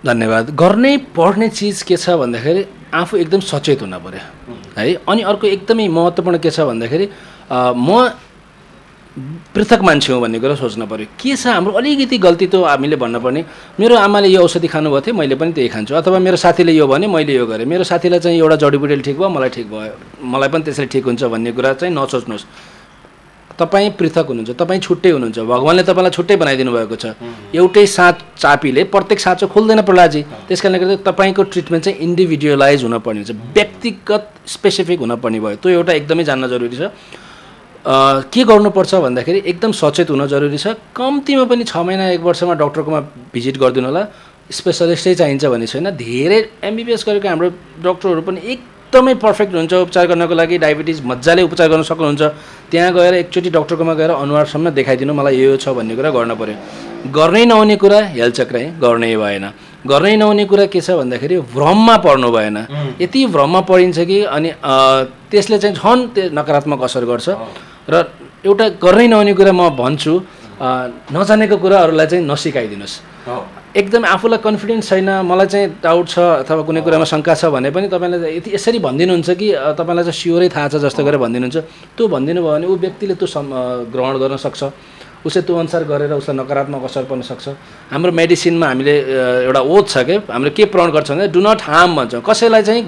धन्यवाद। गर्नै पर्ने चिज के छ भन्दाखेरि आफू एकदम सचेत हुन पर्यो है। अनि अर्को एकदमै महत्त्वपूर्ण के छ भन्दाखेरि म पृथक मान्छे हो भन्ने कुरा सोच्न पर्यो। के छ हाम्रो अलिकति गल्ती त हामीले भन्नुपर्ने, मेरो आमाले यो औषधि खानुभएको थियो, मैले पनि त्यही खान्छु, अथवा मेरो साथीले यो भने मैले यो गरेँ, मेरो साथीलाई चाहिँ एउटा जडीबुटीले ठिक भयो, मलाई ठिक भयो, मलाई पनि त्यसरी ठिक हुन्छ भन्ने कुरा चाहिँ नसोच्नुहोस्। तपाईँ पृथक हुनुहुन्छ, तपाईँ छुट्टै हुनुहुन्छ, भगवान्ले तपाईँलाई छुट्टै बनाइदिनु भएको छ। एउटै चापीले प्रत्येक साँचो खोल्दैन प्रहलादजी। त्यस कारणले गर्दा तपाईँको ट्रिटमेन्ट चाहिँ इन्डिभिजुअलाइज हुनुपर्ने हुन्छ, व्यक्तिगत स्पेसिफिक हुनुपर्ने भयो। त्यो एउटा एकदमै जान्न जरुरी छ। के गर्नुपर्छ भन्दाखेरि एकदम सचेत हुन जरुरी छ। कम्तीमा पनि 6 महिना 1 वर्षमा डक्टरकोमा भिजिट गरिदिनु होला। स्पेसलिस्टै चाहिन्छ भन्ने छैन, धेरै एमबिबिएस गरेको हाम्रो डक्टरहरू पनि एकदमै पर्फेक्ट हुन्छ उपचार गर्नको लागि। डायबिटिज मजाले उपचार गर्न सक्नुहुन्छ, त्यहाँ गएर एकचोटि डक्टरकोमा गएर अनुहारसम्म देखाइदिनु मलाई यो छ भन्ने कुरा गर्न पर्यो। गर्नै नहुने कुरा हेलचक्राइ गर्नै भएन। गर्नै नहुने कुरा के छ भन्दाखेरि भ्रममा पर्नु भएन। यति भ्रममा परिन्छ कि अनि त्यसले चाहिँ झन् नकारात्मक असर गर्छ। र एउटा गर्नै नहुने कुरा म भन्छु, नजानेको कुराहरूलाई चाहिँ नसिकाइदिनुहोस्। एकदम आफूलाई कन्फिडेन्स छैन, मलाई चाहिँ डाउट छ अथवा कुनै कुरामा शङ्का छ भने पनि तपाईँलाई यति यसरी भनिदिनुहुन्छ कि तपाईँलाई चाहिँ स्योरै थाहा छ जस्तो गरेर भनिदिनुहुन्छ। त्यो भनिदिनु भयो भने ऊ व्यक्तिले त्यो ग्रहण गर्न सक्छ, उसले त्यो अनुसार गरेर उसलाई नकारात्मक असर पर्न सक्छ। हाम्रो मेडिसिनमा हामीले एउटा ओथ छ कि हामीले के प्रण गर्छौँ भने डु नट हार्म भन्छौँ, कसैलाई चाहिँ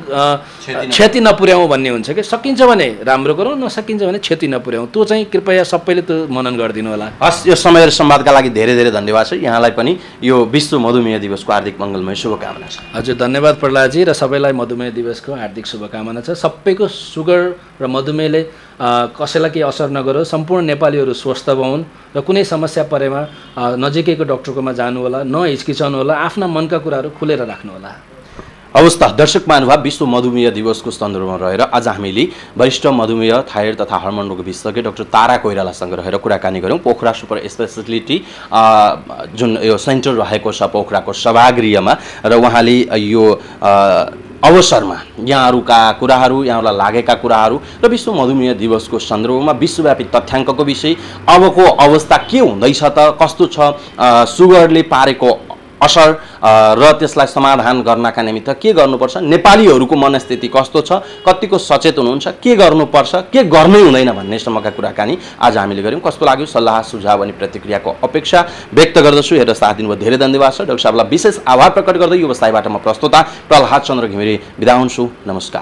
क्षति नपुर्याउँ भन्ने हुन्छ कि। सकिन्छ भने राम्रो गरौँ, नसकिन्छ भने क्षति नपुर्याउँ। त्यो चाहिँ कृपया सबैले त्यो मनन गरिदिनु होला। हस्, यो समय र संवादका लागि धेरै धेरै धन्यवाद छ। यहाँलाई पनि यो विश्व मधुमेह दिवसको हार्दिक मङ्गलमय शुभकामना छ। हजुर, धन्यवाद प्रहलादजी, र सबैलाई मधुमेह दिवसको हार्दिक शुभकामना छ। सबैको सुगर र मधुमेहले कसैलाई केही असर नगरोस्, सम्पूर्ण नेपालीहरू स्वस्थ भउन् र कुनै समस्या परेमा नजिकैको डक्टरकोमा जानु होला, नहिचकिचाउनु होला, आफ्ना मनका कुराहरू खुलेर राख्नु होला। अवस्था दर्शक महानुभाव, विश्व मधुमेह दिवसको सन्दर्भमा रहेर आज हामीले वरिष्ठ मधुमेह, थाइरोइड तथा हर्मोन रोग विशेषज्ञ डाक्टर तारा कोइरालासँग रहेर कुराकानी गऱ्यौँ। पोखरा सुपर स्पेसिलिटी जुन यो सेन्टर रहेको छ पोखराको सभागृहमा, र उहाँले यो अवसरमा यहाँहरूका कुराहरू, यहाँहरूलाई लागेका कुराहरू र विश्व मधुमेह दिवसको सन्दर्भमा विश्वव्यापी तथ्याङ्कको विषय, अबको अवस्था के हुँदैछ त, कस्तो छ, सुगरले पारेको असर र त्यसलाई समाधान गर्नका निमित्त के गर्नुपर्छ, नेपालीहरूको मनस्थिति कस्तो छ, कतिको सचेत हुनुहुन्छ, के गर्नुपर्छ, के गर्नै हुँदैन भन्नेसम्मका कुराकानी आज हामीले गऱ्यौँ। कस्तो लाग्यो, सल्लाह सुझाव अनि प्रतिक्रियाको अपेक्षा व्यक्त गर्दछु। हेरेर साथ दिनुभयो धेरै धन्यवाद छ। डाक्टर साहबलाई विशेष आभार प्रकट गर्दै यो व्यवसायबाट म प्रस्तोता प्रहलाद चन्द्र घिमिरे बिदा हुन्छु। नमस्कार।